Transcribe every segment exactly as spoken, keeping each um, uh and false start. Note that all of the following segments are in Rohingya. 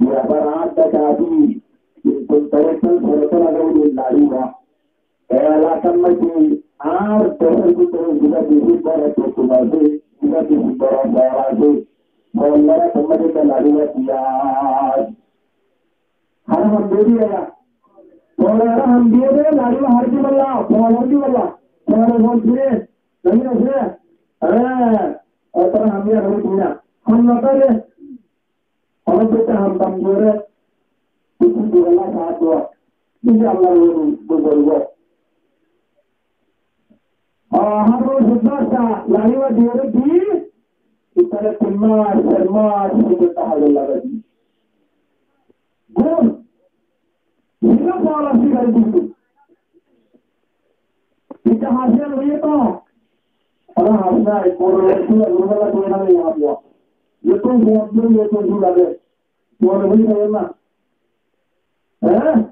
Abar añár dece asé, kintu torekkán soroto lagai dil lariba. E elakar maze añár decór bútore zuga beci boro pukur asé, zuga beci boro fol asé. Fol lora tomar ede lariba diyar. Hara ham diyar. Fol hara ham diyar de lariba har di balla, fol har di balla. Fol fol dire, lariba dire. Há, otara ham diyar ham diyar. Ham na tare. Honó bete ham tam diyóre, kessú diyóre saád dua. Insha Allah, buzó. Añára zibá asé, lariba diyóre di, ítare tin mas, sair mas, sóttor tahar lagai di. Gom. Zibá fol asé, gari di. Ita hasiya loiye to. Ara hasiya, ek boro hasiya, gurubala diye na, ya Allah. Ye to zor diye, ye to zor lage. Tuáñra buli saben na? Há?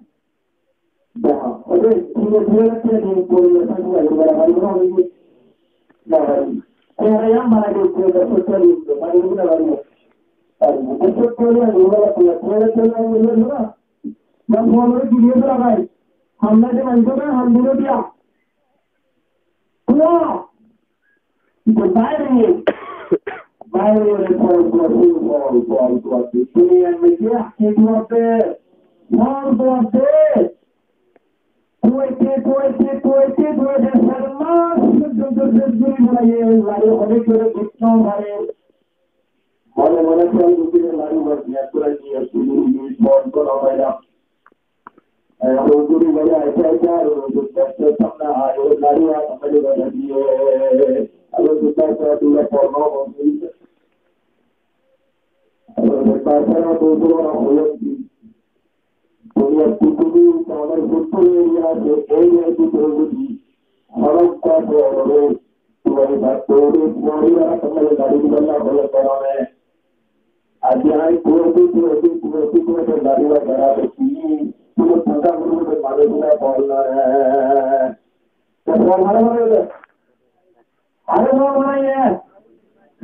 Dekho, ore, tine dui házar tiya diye, gurubala diye na, gurubala diye na, gurubala diye na. Tuáñra yan bana diye, gurubala diye na, gurubala diye na. Gurubala diye na, gurubala diye na. Yan bana diye, gurubala diye na. Hamla de manzó na, hamdulillah. Tuwa. Ito baire, baire fol, fol, fol, fol, fol, fol. Duniyar maze ki tuwa de? Fol tuwa de. Tuwaite, tuwaite, tuwaite, tuwaite, sar mas, dur, dur, dur, dur, dur, dur, dur, dur, dur, dur, dur, Mone mone fol guzore, lari ubar niyat gorí, niyat gorí, fol to no failám. Ehón guri gori aite aite ar huzur bektor samne aiyóre lari ubar samne gori diye. Ar huzur bektor dule fol no gori. Ar huzur bektor dule fol no gori. Duniyar purthibi, duniyar purthibi eriya asé, ei eriya bútore zodi hono ekta fol ore, tuáñra fol ore, tuáñra tuáñra gari dibar na hoile karone. Aijja añí tuáñra, tuáñra, tuáñra, tuáñra gari dibar na hoile ki, tuáñra fol ore, manúic ore fol no ore. To fol mane mane ore. Are fol mane ye.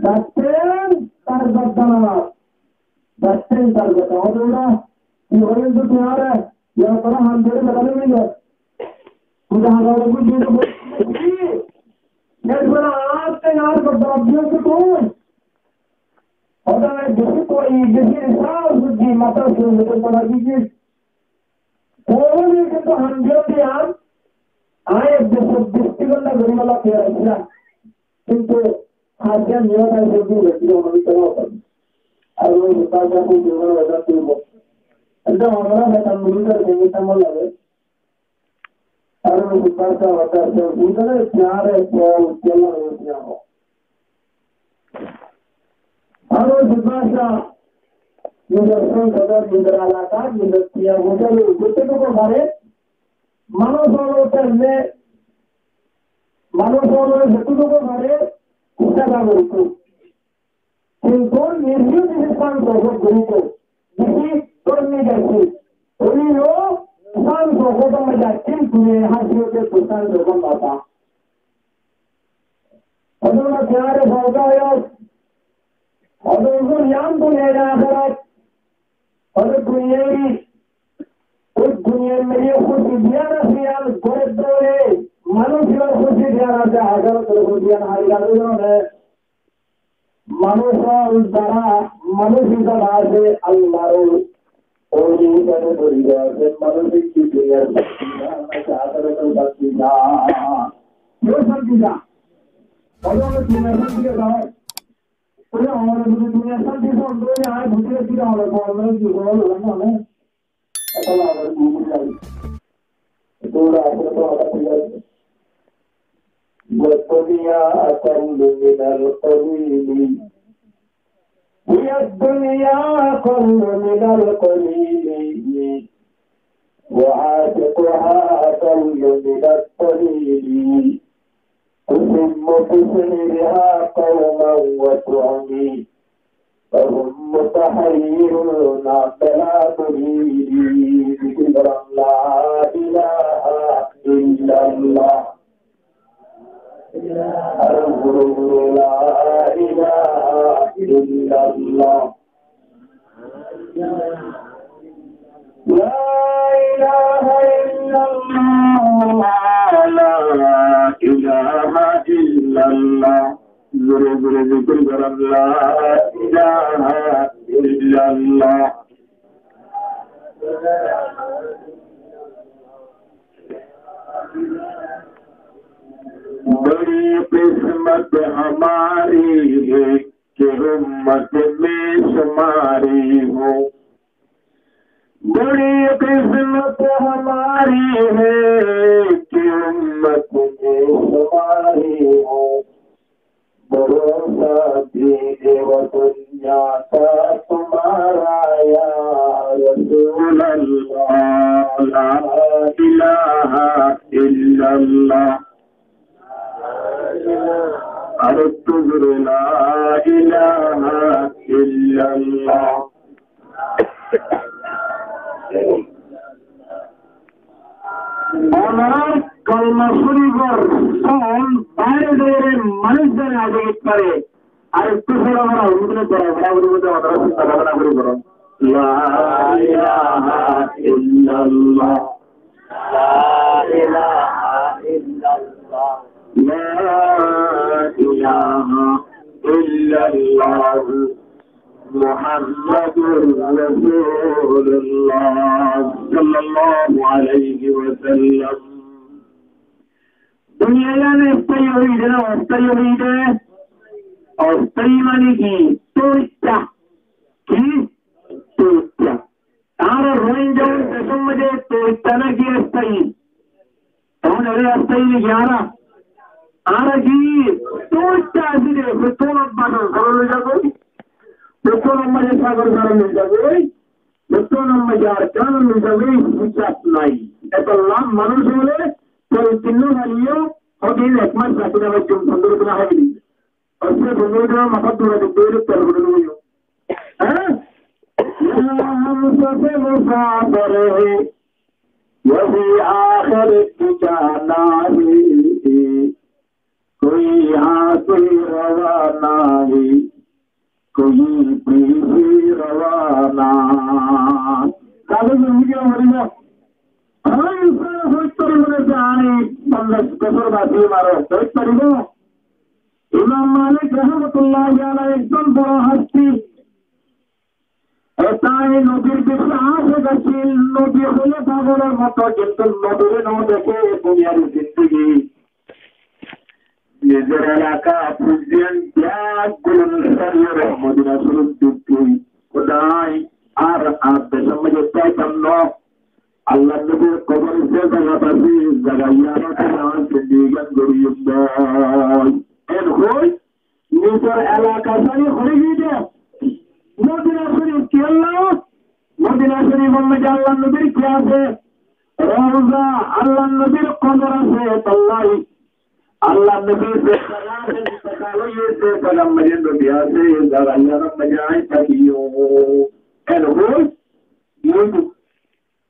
Zatten tar gordana. Zatten tar gordana. Ki hoil to tuáñra? Ya, tara ham dore bata neyi. Tuáñra ham dore bata neyi. Ki? Ye bana aate Ar ko dor diye ki tui? Hoda beci koi, beci risal bujji, mata suri hote kora diye. Koi kintu handiyo diyan, añí ek beci bisti gonta gori bala kiyar asila. Kintu hajar niyot asila, beci ono beci ono. Ar oi beci beci ono beci ono. Ente amra betan mili kore, betan mili kore. Ar oi beci beci ono beci ono. Ar oi beci beci ono. Nizor sóñsod, nizor elaka, nizor tiya bosai, zetuku fare, manúc ókkol óile, manúc ókkol óile zetuku fare, seba gorito. Kintu nize beci sóñsod gorito, beci kormi gorito. Óileyo sóñsod kotó maze, kintu e hásiyot e sóñsod kotó maze. Ódor maze kiyá re fáida óiye? Ódor maze yián duniyai ahérat. Ódor duniyai, ói duniyai maze kúci diyan asé, yián gorer dóre, manúc ibar kúci diyan asé, ahérat or kúci diyan asé, yián gorer dóre. Manúc ol zara, manúc zara asé, Allahr ol oli hísabe dóri asé, manúc ki duniyar santi na, na ki ahérator santi na? Kiyór santi na? Óile duniyar santi na. Óile amar zodi duniyar santi na óile, ar duniyar santi na óile, amar ki óibo? Óile amar ki óibo? والدنيا أقل من القليل. هي الدنيا أقل من القليل. وعاشقها أقل من الضليل. تسم بسحرها قوما وتعمي. فهم متحيرون بلا مريد. ذكر لا إله إلا الله. لا إله إلا الله. لا إله إلا الله. لا إله إلا الله. Zore zore zikir goron, لا إله إلا الله. بڑی قسمت ہماری ہے کہ امت میں شماری ہوں۔ بڑی قسمت ہماری ہے کہ امت میں شماری ہوں۔ بھروسہ دین وطن کا تمہارا یا رسول اللہ۔ لا الہ الا اللہ۔ ارے تجھ لا الہ الا اللہ۔ Onorar kalma córifor son baire baire manúic zene aijjó fare, ar ekku fore añára ummot ókkol boro boro gori onora sinta bhabona gori boro. لا إله إلا الله. لا إله إلا الله. لا إله إلا الله. محمد رسول الله صلى الله عليه وسلم. Duniyai yián esthayi óiye né, osthayi óiye né? Osthayi mane ki? Toitta. Ki? Toitta. Añára Rohingya decor maze toitta naki esthayi? Ehón ere esthayi naki añára? Añára ki toitta así de, beton or maze sagor loi zagoi, beton or maze sagor loi zagoi, beton or maze ar kan loi zagoi, hisab nai. Etolla manúic ókkole polythene no faliyo, hodin ek mas rakhi na faijjum, pondro din háibo. Asle bondro din matá dura de, dura de, tel bondro de. Há? یہاں ہم سب مسافر ہیں، یہی آخر ٹھکانا ہے۔ کوئی یہاں سے روانہ ہے، کوئی پیچھے روانہ۔ Kale zindigi moribo. Hár insane hoit paribo na ze añí ponjac bosór báci maro, hoit paribo? Imam আল্লাহ তাআলা একজন বড় হাস্তি। এটাই নবীর বেশি আশেক আছিল, নবী হলে পাগলের মতো, কিন্তু নবীরে না দেখে দুনিয়ার জিন্দেগি। নিজের এলাকা পর্যন্ত ত্যাগ করলেন, শরীয়ত মদিনা শরীফ দেখতে। খোদাই আর, আর দেশের মধ্যে চাইতাম না। আল্লাহর নবীর কবর যে জায়গা আছে, জায়গা ইয়ারত আছে, জিন্দেগি গান করি ভাই। এর হই নিজের এলাকা সারি করে দিতে। মদিনা শরীফ কি আল্লাহ? মদিনা শরীফের মধ্যে আল্লাহর নবীর কি আছে? রওজা, আল্লাহর নবীর কবর আছে, তাল্লাহি। আল্লাহর নবী যে জায়গা আছে, ইন্তেকাল হয়েছে, জায়গার মধ্যে নবী আছে, জায়গা ইয়ার মধ্যে আই থাকিও। এর হই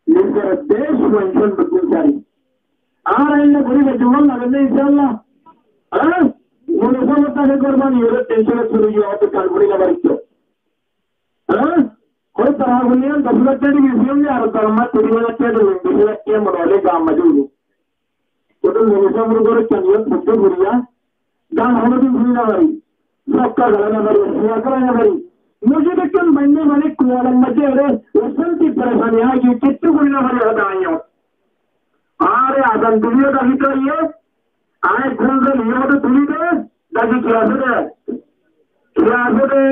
নিজের দেশ মানুষের বেতন চাই। আর আইলে গরিব একজন লাগে না, ইনশাআল্লাহ। হ্যাঁ? মনে খবর থাকে কোরবানি হলে টেনশনে চলে গিয়ে অত কাল পড়ে যাবার ইচ্ছে। হ্যাঁ? ওই তারা বললেন, "দশ লাখ টাকা দিয়ে দিলাম, আর তার মা কুড়ি হাজার টাকা দিলেন, বিশ লাখ টাকা মনে হলে গাম মাঝে উঠবো।" ওটা মনে খবর করে কেন বুঝতে ঘুরিয়া গান হলো দিন শুনি না পারি, সবকা গালা না পারি, শুয়া করা না পারি। মসজিদ একজন বাইন্দা মানে কুয়ালার মধ্যে এরে অশান্তি পেরেশানি আগে কিচ্ছু করি না পারি, ওটা আইও। আরে আজান তুলিও দাবি তো ইয়ে, আয় ঘুম দে নিয়ত তুলি দে, দাবি কি আছে দে? কি আছে দে?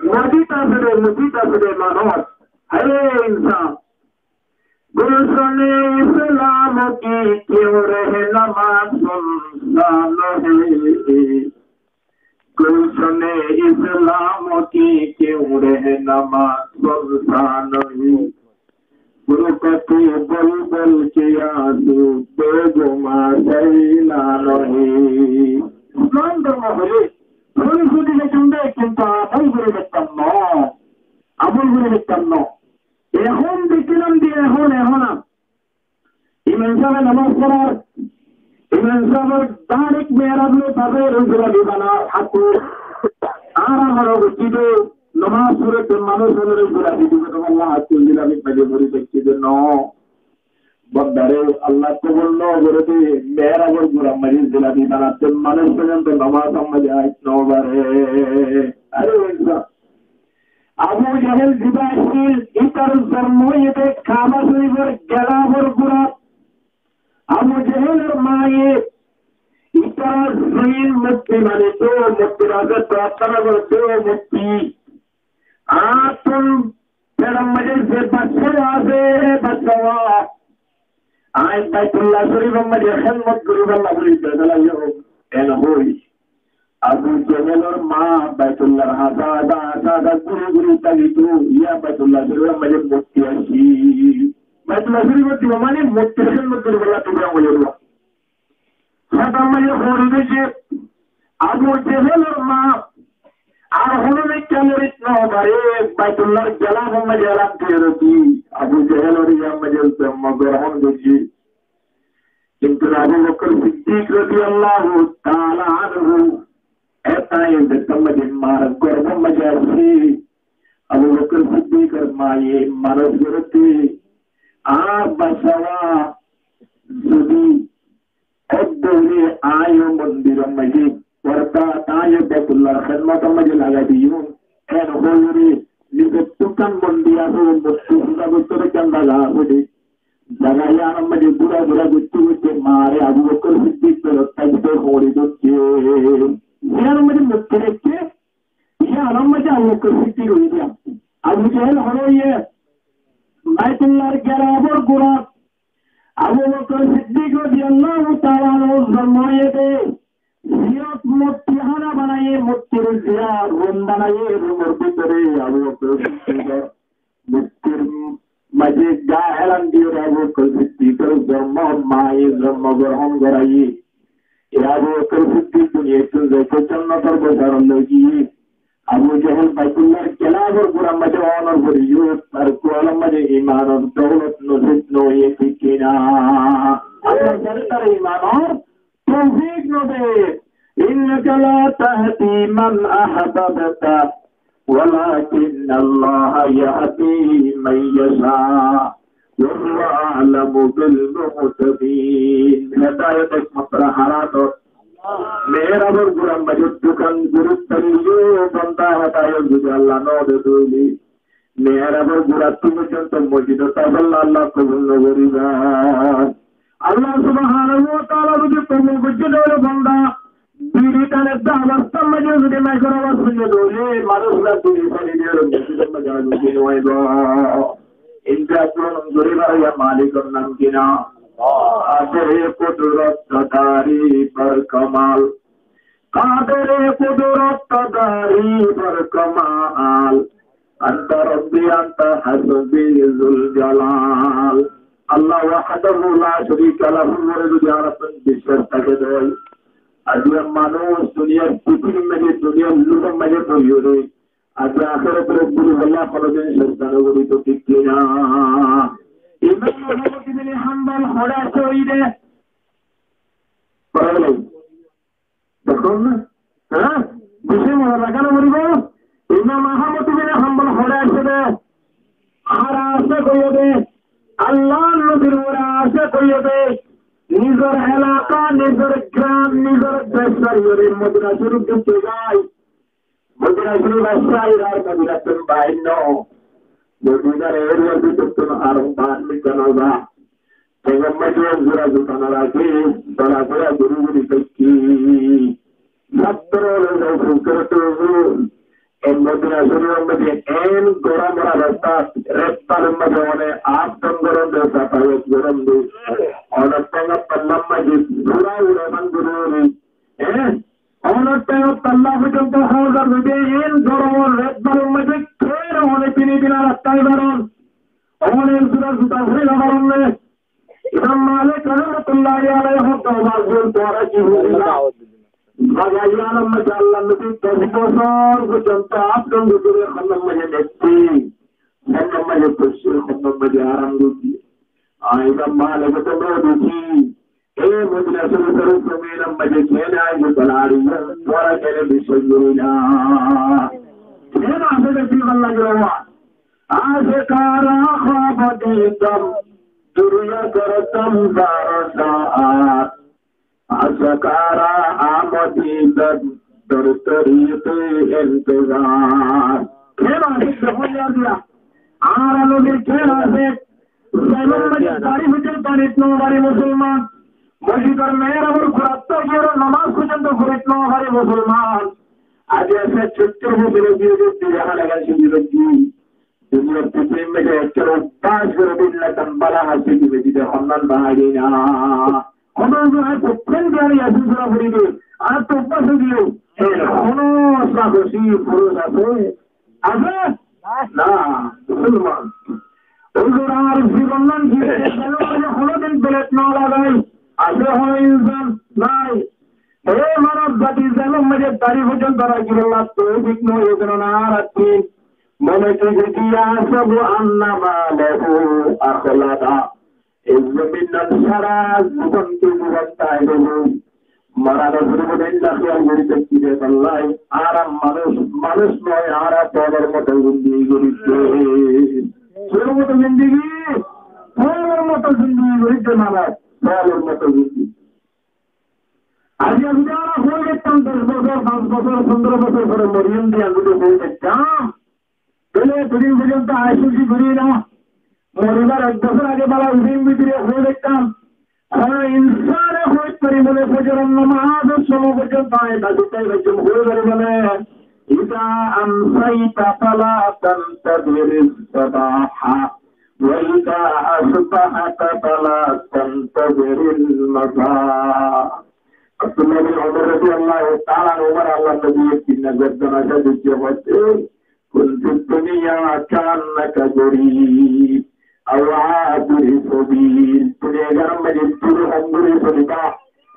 মসজিদ আছে দে, মসজিদ আছে দে, মানুষ। আরে ইনসান, گلشن اسلام کی کیوں رہنما سنسان ہے؟ گلشن اسلام کی کیوں رہنما سنسان ہے؟ برکت بلبل کی آنسو بے گما سیلان ہے۔ ইসলাম ধর্ম হলে শুধু শুধু লেখেন দেয়, কিন্তু আমল করে দেখতাম না, আমল করে দেখতাম না। এখন দেখলাম যে এখন, এখন আর ইমাম সাহেব নামাজ পড়ার, ইমাম সাহেব ডাইরেক্ট মেহরাব লো তাদের জুলাবি বানা হাতু। আর আমার মসজিদে নামাজ পড়তে মানুষ হলে জুলাবি দিবে, তোমার আল্লাহ হাতু জুলাবি পাইলে মরি দেখছি যে ন। বন্দারে আল্লাহ কবুল ন করে দে, মেহরাবর গুড়া মারি জুলাবি বানাতে মানুষ পর্যন্ত নামাজ আমাদের আইত ন পারে। আরে ইনসান, আবু জেহেল জিবাইল, ইতার জন্ম ইতে কাবা শরীফর গেলাফর গুড়া। আবু জেহেলর মায়ে ইতার জিন মূর্তি মানে তো মূর্তি রাজা প্রার্থনা করতে ও মূর্তি। আর তুম পেড়ার মাঝে যে বাচ্চা আছে, এ বাচ্চা, আই বাইতুল্লাহ শরীফর মাঝে খেদমত করিবার লাগি বেদলা ইয়ে হোক, এন হই। আবু জেহেলর মা বাইতুল্লাহর হাদা হাদা হাদা হাদা ঘুরে ঘুরে তাকিত, ইয়া বাইতুল্লাহ শরীফর মাঝে মূর্তি আছি। বাইতুল্লাহ শরীফর দিকে মানে মূর্তির খেদমত করিবার লাগি তোমরা বলে দেওয়া। হাদা মাঝে ঘুরে দেখে আবু জেহেলর মা আর হনো মিথ্যা মরিত ন পারে, বাইতুল্লাহর গেলাফর মাঝে এলান করে দি, আবু জেহেলর ইয়ার মাঝে জন্মগ্রহণ করছে। কিন্তু আবু বকর সিদ্দিক রাদিয়াল্লাহু তাআলা আনহু, এটাই দেখতাম মাঝে মার গর্ভর মাঝে আছে। আবু বকর সিদ্দিকর মায়ে মানুষ করতে আর বাসাওয়া যদি এক দৌড়ে আয়ো মন্দিরর মাঝে, অর্থাৎ আয়ো বাইতুল্লাহর খেদমতর মাঝে লাগাই দিও। এর হজুরে নিজের দোকান মন্দির আছে, মূর্তি পূজা করতে হবে, কেন লাগা আছে রে? জাগা ইয়ার মাঝে ঘুরা ঘুরা করতে করতে মারে আবু বকর সিদ্দিক বেরোত থাকতে হরি ধরছে। ইয়ার মাঝে মূর্তি রেখে, ইয়ার মাঝে আবু বকর সিদ্দিক হয়ে গেল। আবু জেহেল হলো ইয়ে, বাইতুল্লাহর গেলাফর গুড়া। আবু বকর সিদ্দিক রাদিয়াল্লাহু তাআলা আনহু জন্ম হয়েছে। জিরত মূর্তিখানা বানাইয়ে, মূর্তির জিরত রুম বানাইয়ে, রুমর ভিতরে আবু বকর সিদ্দিকর মূর্তির মাঝে গা এলান দিয়ে আবু বকর সিদ্দিকর জন্ম, মায়ে জন্মগ্রহণ করাইয়ে। এ আবু বকর সিদ্দিক দুনিয়াত যাইতে জন্নতর বছর লই গিয়ে আবু জেহেল বাইতুল্লাহর গেলাফর গুড়ার মাঝে অনর পরে ইউত আর কুয়ালার মাঝে ইমানর দৌলত নসিব নয়, ঠিক কি না? আল্লাহ জানে তার ইমানর তৌফিক নবে। إنك لا تهدي من أحببت ولكن الله يهدي من يشاء وهو أعلم بالمهتدين। হেদায়েত একমাত্র হারাত Mehrabor gurar maze dukan gori táile, banda, hédayot zodi Allah no de táile, mehrabor gurattú foijjonto mosjidot táile Allah kobul no goribo. Allah subhanahu wa taala zodi kobul goijje de óile banda, biri tane de obostár maze zodi maikor abas fúnne de óile, manúc lar biri feli de óile mosjidor maze aizze no aibo. Inda gurung goribar ya malikor nam ki na? Qadre kudrot dari bar kamal. Qadre kudrot dari bar kamal. Anta Rabbi, anta Hasbi Zul Jalal. Allah wahdahu la sharika lahur uore zodi añárar bicác táke de, aijja manúc duniyar fitnár maze, duniyar lufar maze fori óre, aijja ahérator buli bolla honodin cesta no gori, to thík ki na? Imam Ahmad ibn Hanbal hoçé asé de? Bála nai. Dekón na? Há? Beci moza lagá no foribo? Imam Ahmad ibn Hanbal hoçé asé de? Hara asé hoiyé de? Allar nobir uore asé hoiyé de? Nizor elaka, nizor gam, nizor dec sári óre Modina Córif dóijje zai. Modina Córif asé, ar Modinattún bair no. Modinar eriya bútorottún ar bair no za. Tengor maze zura zuta no raki, solafera gori gori táke. Satro loi zai fukare to. E Modina Córifor maze en gorom obostát, ret balur maze one af don gorom de, safayet gorom de. Onor tengar tollar maze fura ure man gori gori. E? Onor tengar tolla foijjonto hozar zodi en gorom ret balur maze kene one tini din ar táki faron? One zura zuta fori no faron ne? Imam Malik rahmatullahi alaihi hoito bála zon tuáñra ki buzó na? Baga Yaman or maze Allar nobi doc bosór foijjonto af don gori gori, honnor maze metti, honnor maze kucci, honnor maze aram gori. Añí Imam Malik ore to no deki. E Modina Córifor zomin or maze kene aijje bela ari, tuáñra kene biccác goro na? Kene asé de ki bála lage? Aishkara khwab didam, duniya kardam dar saat. Aishkara amad didam, dar tariqe intezar. Kene asé de ki bála lage? Añárar nobir kene asé? Zelor maze dari foijjonto no fari musolman. Mosjidor mehrabor gurattú giyóre nomaz foijjonto fori no fari musolman. Aijja sóttor bosór ói giyói, duniyar fitnár maze ekkere obbas gori dilla tan bála asé ki mosjide honnan bahai na. Hono zone fottom diyar Yasin sura fori de, ar to obbas ói giyói. E hono sagosi furush asé? Asé? Na, musolman. Huzur, añár zibon nan ki zelor maze honodin belet no lagai? Asé hono insan? Nai. He manob zati, zelor maze dari foijjonto rakibolla toufik no óiye, e karóne añárar din mone ki zodi yahsabu anna malahu akhlada. E zomin nan sara zibon ki zibon táibo. Mara no foribo de, endilla hiyal gori tákile bála. Añára manúc, manúc no, añára folor moto zindigi gori de. Folor moto zindigi, folor moto zindigi gori de manob, folor moto zindigi. Aijja zodi añára hoi zaitám doc bosór, fañs bosór, fondoro bosór fore moriyum de, añára zodi hoi zaitám, tóile etodin foijjonto añí cúzi gorí na, moribar ek bosór age bála zin bútore hoi zaitám. Hono insane hoi faribo né, fozoror nomazor somoi foijjonto añí basi táki faijjum, hoi faribo né? Iza amsayta fala tantazir as-sabaha, wa iza asbahta fala tantazir al-masa. Abdullah bin Umar radiyallahu ta'ala anhu, Umar, Allar nobi ek din gordan asá dekí hoór, "Kun fid dunya ka'annaka gharib aw abiri sabil." Duniyar maze dui rokóm gori soliba.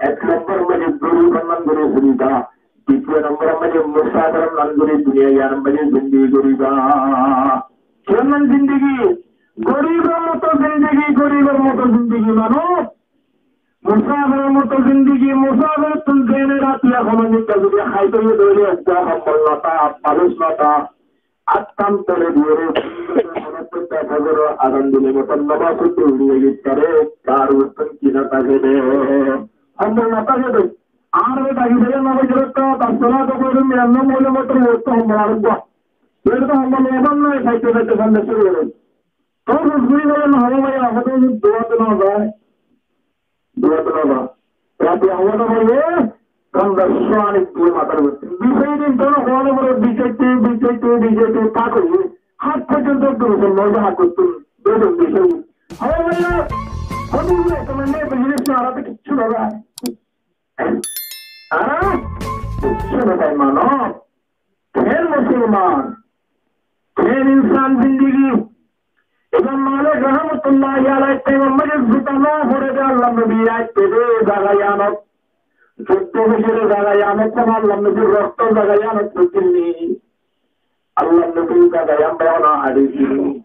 Ek nombor maze goribar mán gori soliba. Dutiyo nombor maze musafir mán gori duniyar maze zindigi goriba. Kemon zindigi? Goribor moto zindigi, goribor moto zindigi mane musafiror moto zindigi, musafir tun zene rati hono zodi haito óile ekta hombol no tá, baluc no tá, attan tole diyore, fozoror azan dile moton nomaz foitto uçi giyóre, tar uore ki no táke de, hombol no táke de. Añára dagi dagi no bujjé to, assalatu khairun minan nawm hoile motor wokto hombol ar uggwá. Ere to hombol lobar nai, saite saite sande cúru gorí. Tó buzí giyé na, hono bái, hono dua to no zai. Dua to no zai. Rati hono bái, sande cúru ani dua matar uore. Bicai din to no hono bái, bicai te, bicai te, bicai te, ta kori. Hat porjonto dua to no zai, hat porjonto dua to bicai. Hono bái, hono bái, to mane business na, ar to kissú no zai. Há? Cúno bái manob, ken musolman, ken insán zindigi. Imam Malik rahmatullahi alaihi taimor maze zuta no fore de Allar nobi aitté de zaga iyanot. Zuddo fore de zaga iyanot, Allar nobir rokto zaga iyanot fojjil ni. Allar nobi zaga iyan bana adi.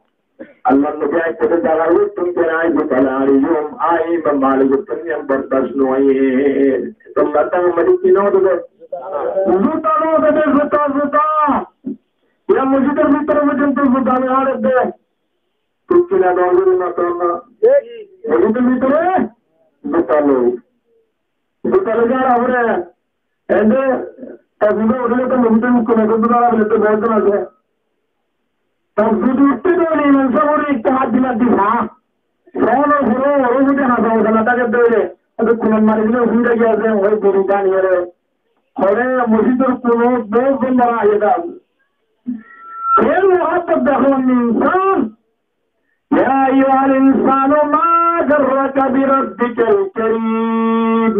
Allar nobi aitté de zaga iyan tun kena aitté de aiyum, añí Imam Malik tun iyan bordac no óiye. Allar nobi Malik ki no de? Zuta no de, zuta, zuta. Iyan mosjidor bútore forzonto zuta no de. Thík ki na, dor dori no, dor na. Mosjidor bútore zuta loi. Zuta loi zar afore Ende, tasbih uthile to mosjidor bútore, mosjidor bútore bole to bout zon asé. Tasbih uthte to imam sáb ore ekku hát dila di sa. Sólo furo oro mujhe hasa hasa na táke dóile. Ede kunan mari dile uthile giyé asé, oi buri dani ore. Hore mosjidor kuno bout zon dara aiyé dal. Ken muhabbot dekho insán. يا أيها الإنسان ما غرك بربك الكريم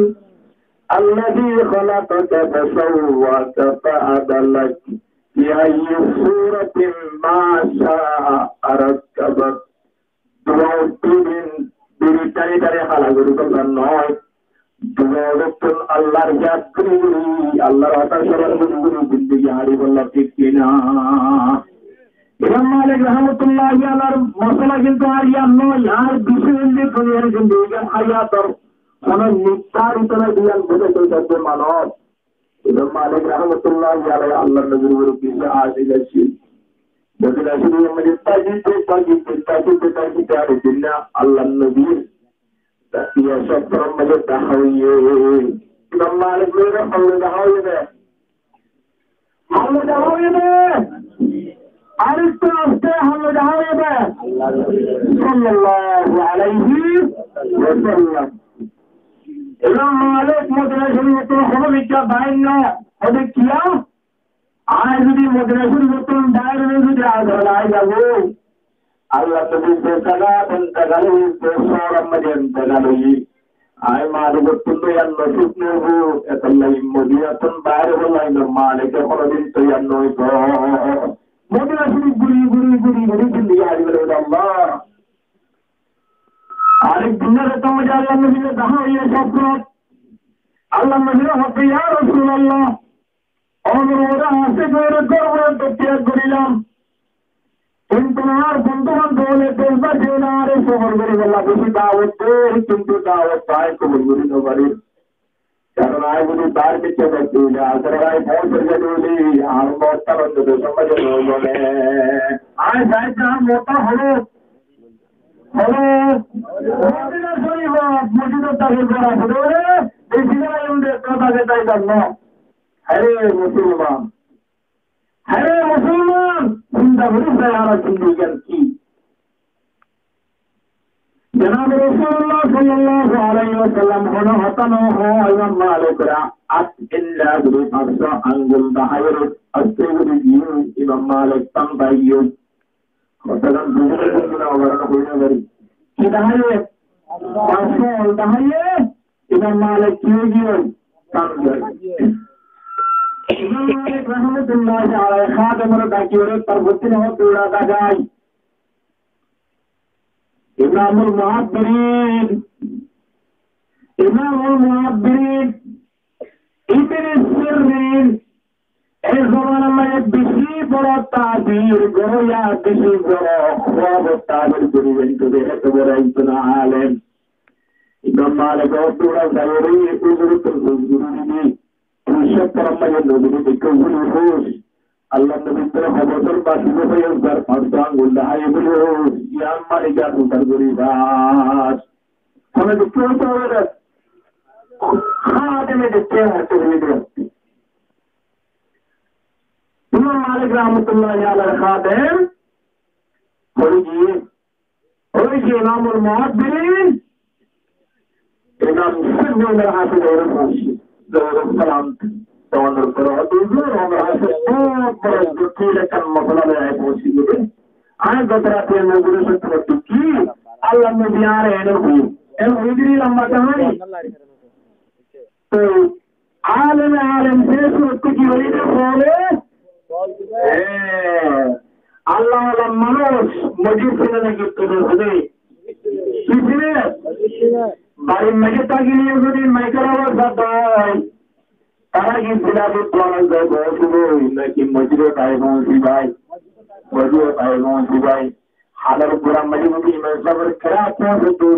الذي خلقك فسواك فعدلك في أي صورة ما شاء ركبك. Dua uttú din biri tani tani hala gori bolla noó. Dua uttún Allar yad gori gori, Allar hotá soron gori gori zindigi hári bolla, thík ki na? Imam Malik rahmatullahi alaihi mosola kintu ar iyan no, ar beci indi duniyar zindigi, iyan hayator hono nittaritor iyan bole to manob. Imam Malik rahmatullahi alaihi Allar nobir boro beci ashik accíl. Modinar mazé tákite, tákite, tákite, tákite ar ek din Allar nobir Iya, sóffor mazé dahá óiye. Imam Malik loi holloi dahá óiye de? Holloi dahá óiye de? Ar ekটু aste holloi dahá óiye de? Sallallahu alaihi wasallam. Imam Malik Modina Córifottún hono bikká bair no, hoó de kiyá? Añí zodi Modina Córifottún bair ói zodi Azrail aái zagói, Allar nobi ze zagat entekal óiye, ze cóor or maze entekal óiye, añí Malikottún to iyan nosib no óibo, etolla Modinattún bair óibolla Malik e honodin toiyar no óibo. Modina Córif guri, guri, guri, guri zindigi hári félaibo de Allah. Arek din rator maze Allar nobi loi dahá óiye sófforot. Allar nobi hoó de, "Ya Rasulullah, Onurod asé, gorí gorb ot tyag gorílam. Kintu añár bondú bantob ókkole dec bái ókkole añáre sóbor goríbolla beci dawot der, kintu dawot añí kobul gorí no farir. Karon añí zodi bair bicca gorí dile, asar añí moot gorí dile, añár moot to onno decor maze no gole. Añí sai de añár moot to holo." Holo, Modina Córif ot mosjid ot dakil gora fore, beci gora inde to dake tai janno. Hare musolman, hare musolman, zinda gori sai añárar zindigigan ki? Janabe Rasulullah sallallahu alaihi wasallam hono hotá no hoó, Imam Malik ra at illa gori fañs angul dahái re aste gori diye, Imam Malik tan dahái. Hotá gán buzí faijjó ki na, abar hoi no fari. Ki dahaiye? Fañs angul dahaiye, Imam Malik ki ói giyé? Tan ói giyé. Imam Malik rahmatullahi alaihi hadem ore daki ore tar bottin hotá gura dagai. Imamul Muhabbirin, Imamul Muhabbirin, Ibn Sirin, e zomanar maze beci boro tabir goijje, beci boro kuwab tabir goijje, kintu ete boro ekzon alem. Imam Malik e dura zaiyóre huzur ottu huzur di, tui sóffor maze nobi re dekí huzur hoór, Allar nobi re hoó bosór basi hoó, fañs angul dahái buli hoór, ya Malik ar huzur gori bas. Hono dekí hoór, Xádeme dekké hoór de, Imam Malik rahmatullahi alaihi xádem hoór de, hoór de Imamul Muhaddirin, Imam Sirri, Imam Hafiz, hoór de Zuhri, Zuhri salam, Imam Hafiz, bóut boro dukí lekan masala loi añí foóñsi giyé. Añí goto rati Nobir sót dekí, Allar Nobi añáre ene hoiyé, ene hoiyé de lamba kahani. Toi aleme alem céc óite ki hoiyé de bole, e, Allah wala manúc mosjid sine naki tudu sine? Ki sine? Barir maze tákile zodi maikor awaz zar, tará ki zina dókane zaibo, naki mosjidot aibo, bái? Mosjidot aibo, bái? Halor gorar maze zodi imam sábor kerat foñse de,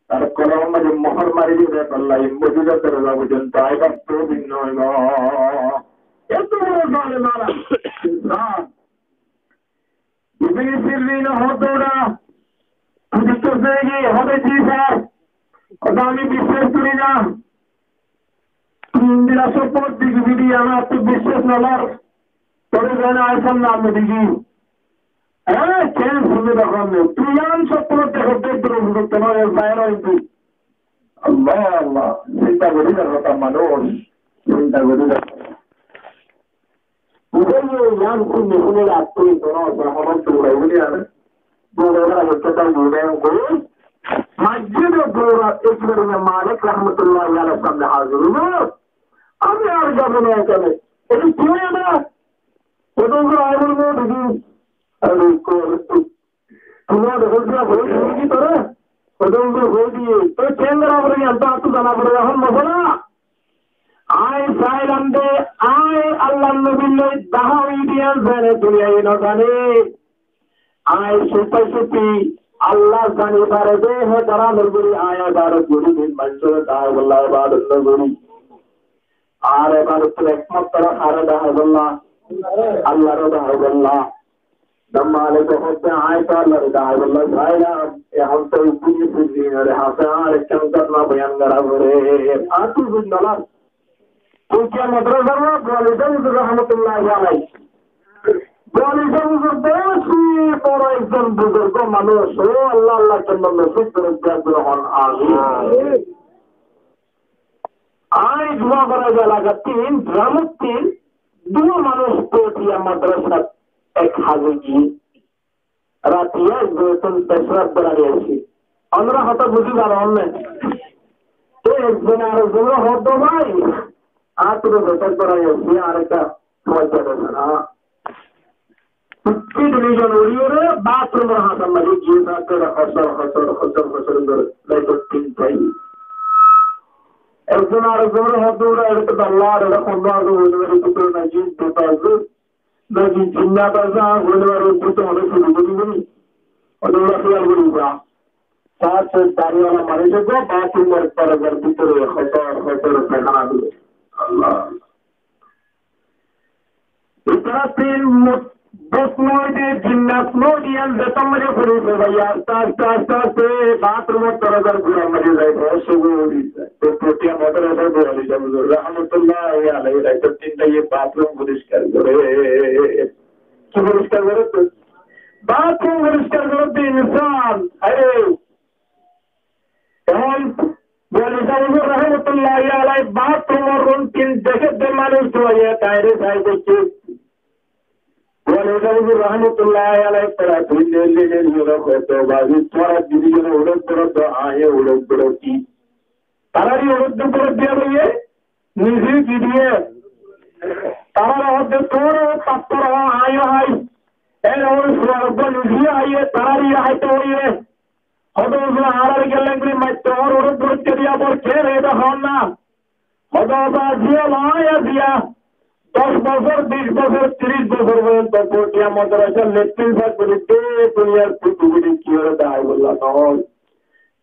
tar kolbor maze mohór mari diye de, Allah, e mosjidor doroza forzonto aibar toufik no dibo. Eto boro zalimana insan. Ibn Sirin hoór de, tui biccác goijjós né? Hoór de, ji sir, hoór de, ami biccác gorí na. Tui indilla sófot deki bidi, añáttu biccác no lor. Tore zene añí samne ami deki. Há, ken fúnne dekón né? Tui yián sófot dekós de, duro duro tomar zair óibo. Allah, Allah, sinta gorí de hotá manúc, sinta gorí de hotá. Ubaye yián fúnne fúnne rattú dóro asé, hono dóra buli are. Dóra ar hoto ta dóra goi. Masjide dóra ekbar Imam Malik rahmatullahi alaihi samne hazir óibo. Ami ar zaibo na ekane. Ede ki óiye na? Ede ki óiye na? Ede ki óiye na? Tuáñra dekó de, hoói diye ki tará? Hoóde, "Huzur, hoói diye." Toi kengóri hoói diye, enta áttu zana foribó, ehón no zana. Añí sailam de, añí Allar nobir loi dahá óiye de yián zene duniyai no zane. Añí supai supai Allah zani fare de, hé dara no gori, añí ebadat gori de, maincóre dahá bolla ebadat no gori. Ar ebadat ekmatro hare dahá bolla, Allare dahá bolla. Imam Malik hoódde, añí to Allare dahá bolla sailam, ehón to Ibn Sirinor hásé añáre ekkán gótona boyan gora foribó. Añáttu buzí no lor. Turkiya madrasar Abu Ali Shah huzur rahmatullahi alaihi. Abu Ali Shah huzur beci boro ekzon buzurgo manúc. Ó Allah, Allah jonnot nosib gorouk de, dua goron, amin. Añí dua gorai de elagat tin, dramot tin, dua manúc Turkiya madrasat ek haze giyé. Ratiya ek zon pecraf gorani aisé. Onora hotá buzí faron né? Te ekzone arekzonore hoódde, "Bái, añáttu pecraf gorani aisé, arekka fóida dóna." Fifti dui zon uri uri bathroom or hañsar maze giyé, hosor, hosor, hosor, hosor gori, raito tintai. Ekzon arekzonore hoódde, "Ure, ere to dalla, ere to hondo aze, ere to naji, to aze." Naji jinnat asé, ar hoile pare búte mane cúru gorí dibo. Oto ura xiyal gorí ba. Saf saf dari wala manúic ekko bathroom or dorozar bútore hosor hosor paykhana dibo. Allah. Itara tin mut-, bút loi de, jinnat loi de, yián zeto mane fori fori, aste aste aste aste bathroom or dorozar gura mari zai, bos gori zai. Te Putiya madrasar Abu Ali Shah huzur rahmatullahi alaihi raitor tinta ye bathroom poriskar gore. Ki poriskar gore? Bathroom poriskar gore de insan. Are, ehón Abu Ali Shah huzur rahmatullahi alaihi bathroom or room tin dekhe de manúic to ye taire sai dekhe. Abu Ali Shah huzur rahmatullahi alaihi tara tin le le le le hoito bazi tora dili gele ore tora to aye ore tora ki. Tarari ore tora diya hoiye. Nize ki diye? Tarare hoódde, "Tuáñra fattór hó, añí yó hái." Ere ói suwar uggwá nize yó háiye, tarare yó háito hoiye. Hoódde, "Huzur, añáre gelleng gori maitto, añár uore borikká diya bor, ke ede hoón na." Hoódde, "Oba, aijja loi, aijja doc bosór, bic bosór, tiríc bosór foijjonto Putiya madrasar letrin saf gori de, duniyar futu gori kiyóre dahái bolla no."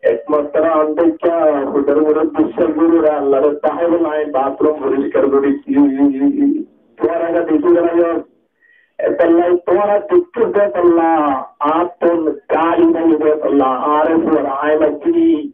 Ekmatro añí dekká, Hudar uore biccác gorí, Allare dahái bolla añí bathroom poriskar gorí. Tuáñra dekí de na, etolla tuáñra dekí de etolla, añáttun gali dai de etolla, añáre fuar añí lagí.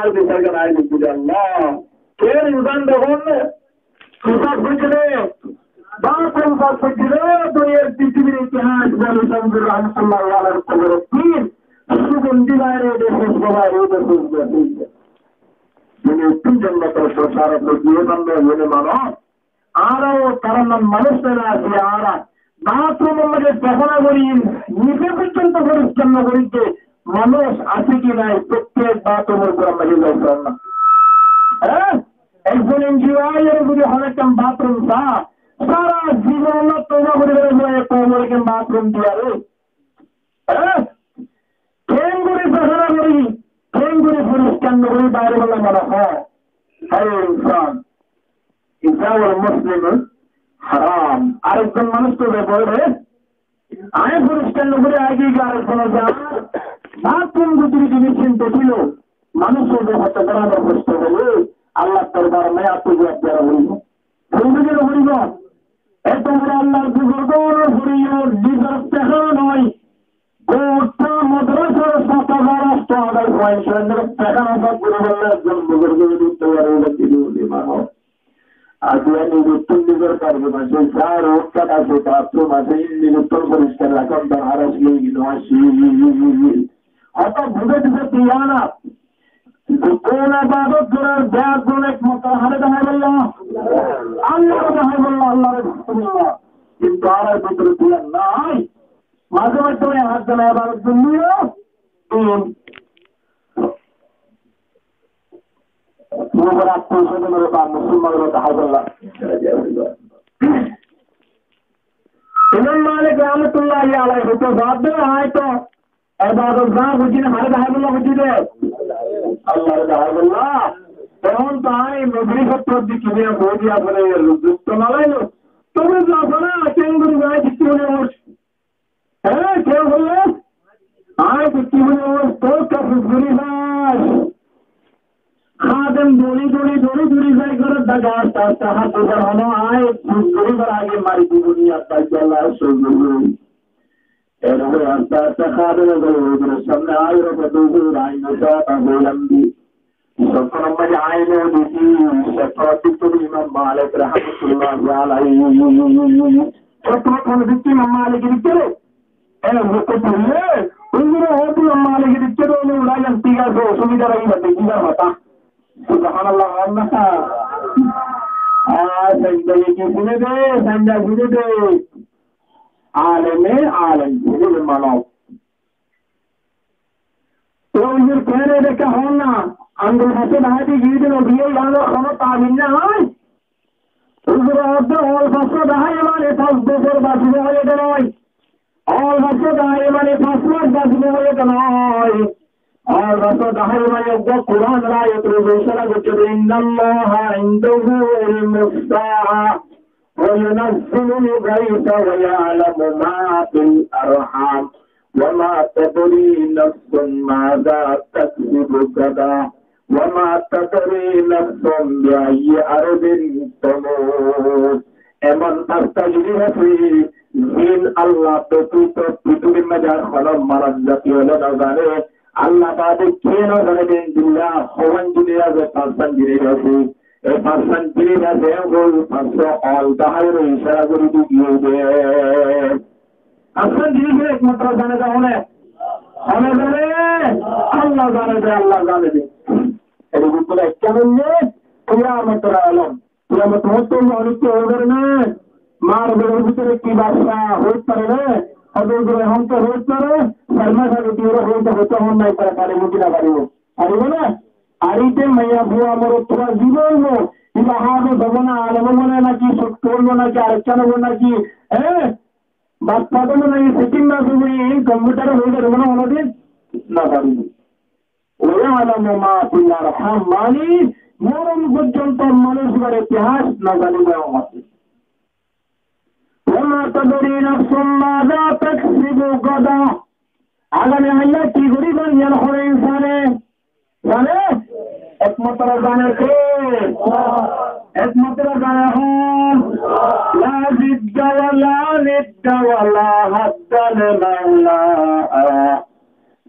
añár bisar gán aái giyói de Allah. Ken insan de hon? Bisar foijje de. Baáñr bisar foijje de, duniyar pitibir itihas boli Sanjur Rahmatullahi alaihir kobor din. Sugondi baáre de, kúsbu baáre de, kúsbu baáre de. Duniyar tin jonnotor sosar foijje de, mane, mane, mane. Añára ó tará nan manúic ókkol así, añára bathroom or maze fáykána gorí, nize foijjonto foriskar no gorí de manúic asé ki nai, fottek bathroom or gora maze zai fare na. Há? Ekzon N G O aiyóre zodi hono ekkán bathroom sa, sara zibon Allah touba gorí félaibo, ek kobor ekkán bathroom diyaré. Há? Keéngorí fáykána gorí, keéngorí foriskar no gorí baáre bolla mone hoó. Hé insan, إزار المسلم حرام. Arekzon manúic to bebohar, añí foriskar no gorí aigiyói, arekzon zar bathroom bútore jinis sin dekílo, manúic to hoto boro hosto óile, Allahr dorbar maze añáttu juwab diyá foribo. Foribo ki no foribo? Eto boro Allahr buzurg ókkol foribo, nizor fáykána noó. Gottá madrasar sat házar añcto házar fuain fuainor fáykána saf goríbolla ekzon buzurg ókkole toiyar ói giyé de manúic. Aijja nizottún nizor góror maze zar uttá asé, bathroom asé, nizottún foriskar rakón dorkar asé ki no asé? Hotá buzái diyé de ya na? Zibon ibadot gorer, beggún ekmatro haré dahái bolla? Allahre dahái bolla, Allahre dahái bolla. Kintu añárar bútore diyan nai. Maze maze ói házar ibadot goillé, tin nizor atthiyo sójon ba musolmanore dahái bolla. Imam Malik rahmatullahi alaihi hoito, jawab de, añí to ibadot za goijjí, haré dahái bolla goijjí de? Allahre dahái bolla. Ehón to añí Magrib or fore kibá goijjí, apne rujukto no lailo. Tuñí zano na, keéngorí zai dekí buli hoór. Hé, keén hoilé? Añí dekí buli hoór, tor kase gorí zai. Hadem dóri dóri dóri dóri zai, gorór dage aste aste hát dóri zai, hono añí dóri zai, age mari dibo ni, aste aste Allah, sói gorí. Erfore aste aste hadem e gelo, huzuror samne aiyóre hoó de, "Huzur, añí to añár boi lambi." Sókkor maze aiyóre deki, sókkor bútore Imam Malik rahmatullahi alaihi. Sókkor bútore deki Imam Malik deki re. E, sókkor bútore, huzure hoó de Imam Malik deki re, ene ulai giyé, thík asé, osubida nai, bade ki bar hotá. Subhanallah, Allah. Ah, sende ki sine de, sende sine de. Aleme alem, sine de manob. Ói huzur, keén dekká hoón na, angul fañsé dahái de giyé de no diyé, yián or hono tabir nái. Huzur hoó de, angul fañsé dahái mane fañs bosór bacibo hoiyé de noó. Angul fañsé dahái mane fañs mac bacibo hoiyé de noó. Angul fañsé dahái mane uggwá Quran or ayat or uore isára goijjé de, إن الله عنده علم الساعة وينزل الغيث ويعلم ما في الأرحام وما تدري نفس ماذا تكسب غدا وما تدري نفس بأي أرض تموت. Emon fañsta jinis asé, zin Allah betiyot fitibir maze ar hono manob zati ókkole no zane. Allah bade kiyé no zane de endilla hoón jinis asé, fañsgán jinis asé. E fañsgán jinis asé, e fañsgán Allah dahái re isára gorí di giyé de. Fañsgán jinis ekmatro zane de hone? Hone zane? Allah zane de, Allah zane de. Ere bútore ekkán óilde kiyamotor alam. Kiyamot hoóde honikka ói fare né? Mar bere bútore ki bacca hoói fare né? Hoóde bere ehón to hoói fare, sair mac age bútore hoói fare, hoói fare, faribo ki no faribo? Faribo né? Ar ite maiyafua morotfua zibon no, iba háfez óibo né, alem óibo né, naki sóttor óibo naki arekkán óibo naki, eh? Bafdada óibo naki sitting bas óibo, in computer e hoói faribo né honodin? No faribo. ويعلم ما في الأرحام, mane moron forzonto manúic ibár itihas no zanibo. وما تدري نفس ماذا تكسب غدا. Agami hailla ki goribo yián hono insane zane? Ekmatro zane ke? Ekmatro zane hon, لا ضد ولا ند ولا حد لمولى.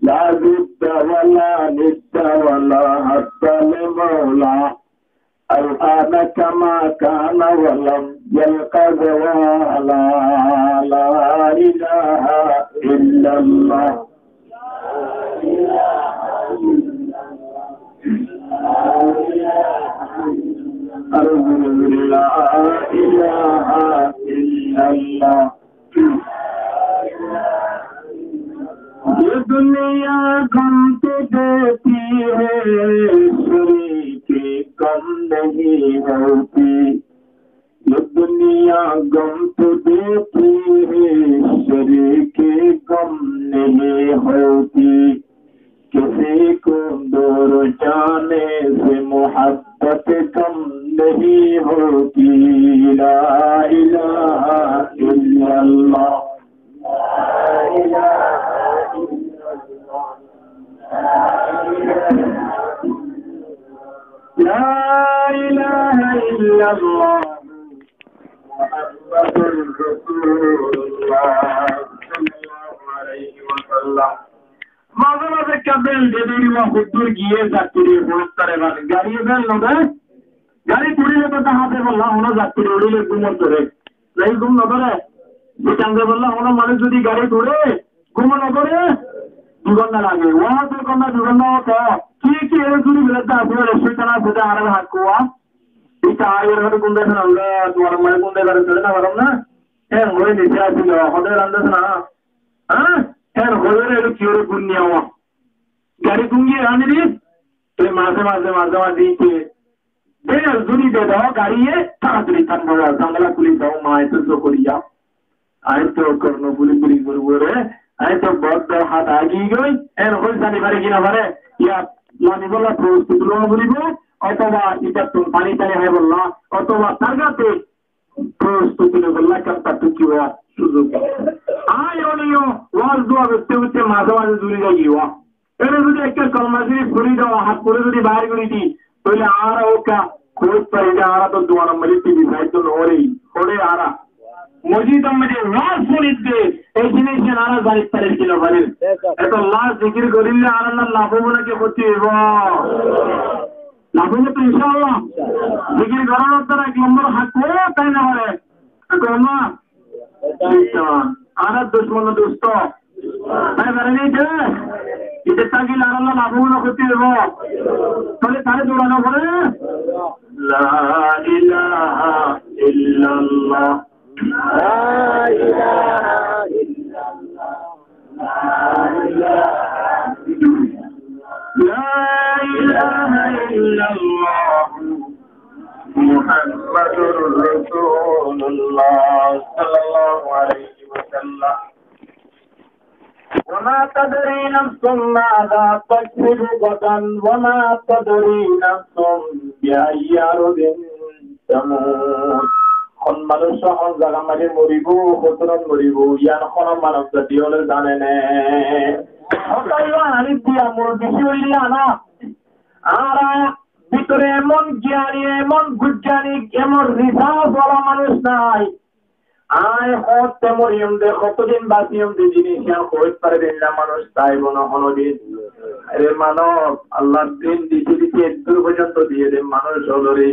لا ضد ولا ند ولا حد لمولى. الآن كما كان ولم يلق زوالا. لا إله إلا الله. لا إله إلا الله. یہ دنیا غم تو دیتی ہے، شریک غم نہیں ہوتی۔ یہ دنیا غم تو دیتی ہے، شریک غم نہیں ہوتی۔ کسی کو دور جانے سے محبت کم نہیں ہوتی۔ لا الہ الا اللہ۔ لا الہ الا اللہ۔ محمد رسول اللہ صلی اللہ علیہ وسلم۔ Maze maze ekka bel de dóri uwa hoddúr giyé zattiri hoóttare bade. Gari bel no de, gari turile to dahá de bolla hono zattiri urile gúm dóre. Zai gúm no dóre. Zai gúm no dóre. Gúm no dóre. Dui gonta lage. Uwa to gonta, dui gonta to. Ki ki ere dóri bela da asé, cóitan asé de, añára hakkuwa. Ita ayer hode gúm de na, añára tuáñr mane gúm de na, dóre na farom na. Hé, hoi ni, tia silo, hode rande na. Há? Hé, hoi re, ki ore gúm niya wa. Gari gungi ani di, te maze maze, maze maze te, de zuri de do gari ye, taratari tan bora, zangala kuli do, ma eto so kori ja. Añí to korno kuli kuli kori kori, añí to bohut bor hat agi goi, en hoi zani pare ki no pare, ya, lani bolla prostuti lona poribo, otoba ita tun pani tani hai bolla, otoba targate, Prostuti loi bolla ekkan tattú ki hoó suzuk. Añí oniyo waz dua goitte goitte maze maze zuri zai giyé. Ere zodi ekka kolma zorif fori do, hát fori zodi bair gori di, toile añára okka hoit fari de, añára to duan or maze tibi sai to no fari. Fore añára mosjid or maze waz fori de, ei jinis añára zani fari ki no fari. Eto laf zikir gorile añára laf obo naki koti oibo? Laf óibo to, inshaAllah. Zikir gorar dara ek nombor hak, ó, tai no fare. Ek nombor. Añárar ducmon or dost. Tai fare ni de? Ite tákile añárar laf óibo na koti óibo? Toile tare dourano fore. لا إله إلا الله. لا إله إلا الله. لا إله إلا الله. محمد رسول الله صلى الله عليه وسلم. وما تدري نفس ماذا تكسب غدا وما تدري نفس بأي أرض تموت. Hon manúic hon zagar maze moribo, hotún moribo, yián hono manob zati ókkole zane né. Hotá yián añára diya mul beci óile ana. Añára bútore emon giyani, emon guijjani, emon risas wala manúic nai. Añí hoótte moriyum de, hotodin basiyum de, jinis yián hoit fare de, endilla manúic táibo na honodin. Are manob, Allah din dite dite eddur foijjonto diye de manúic ókkole.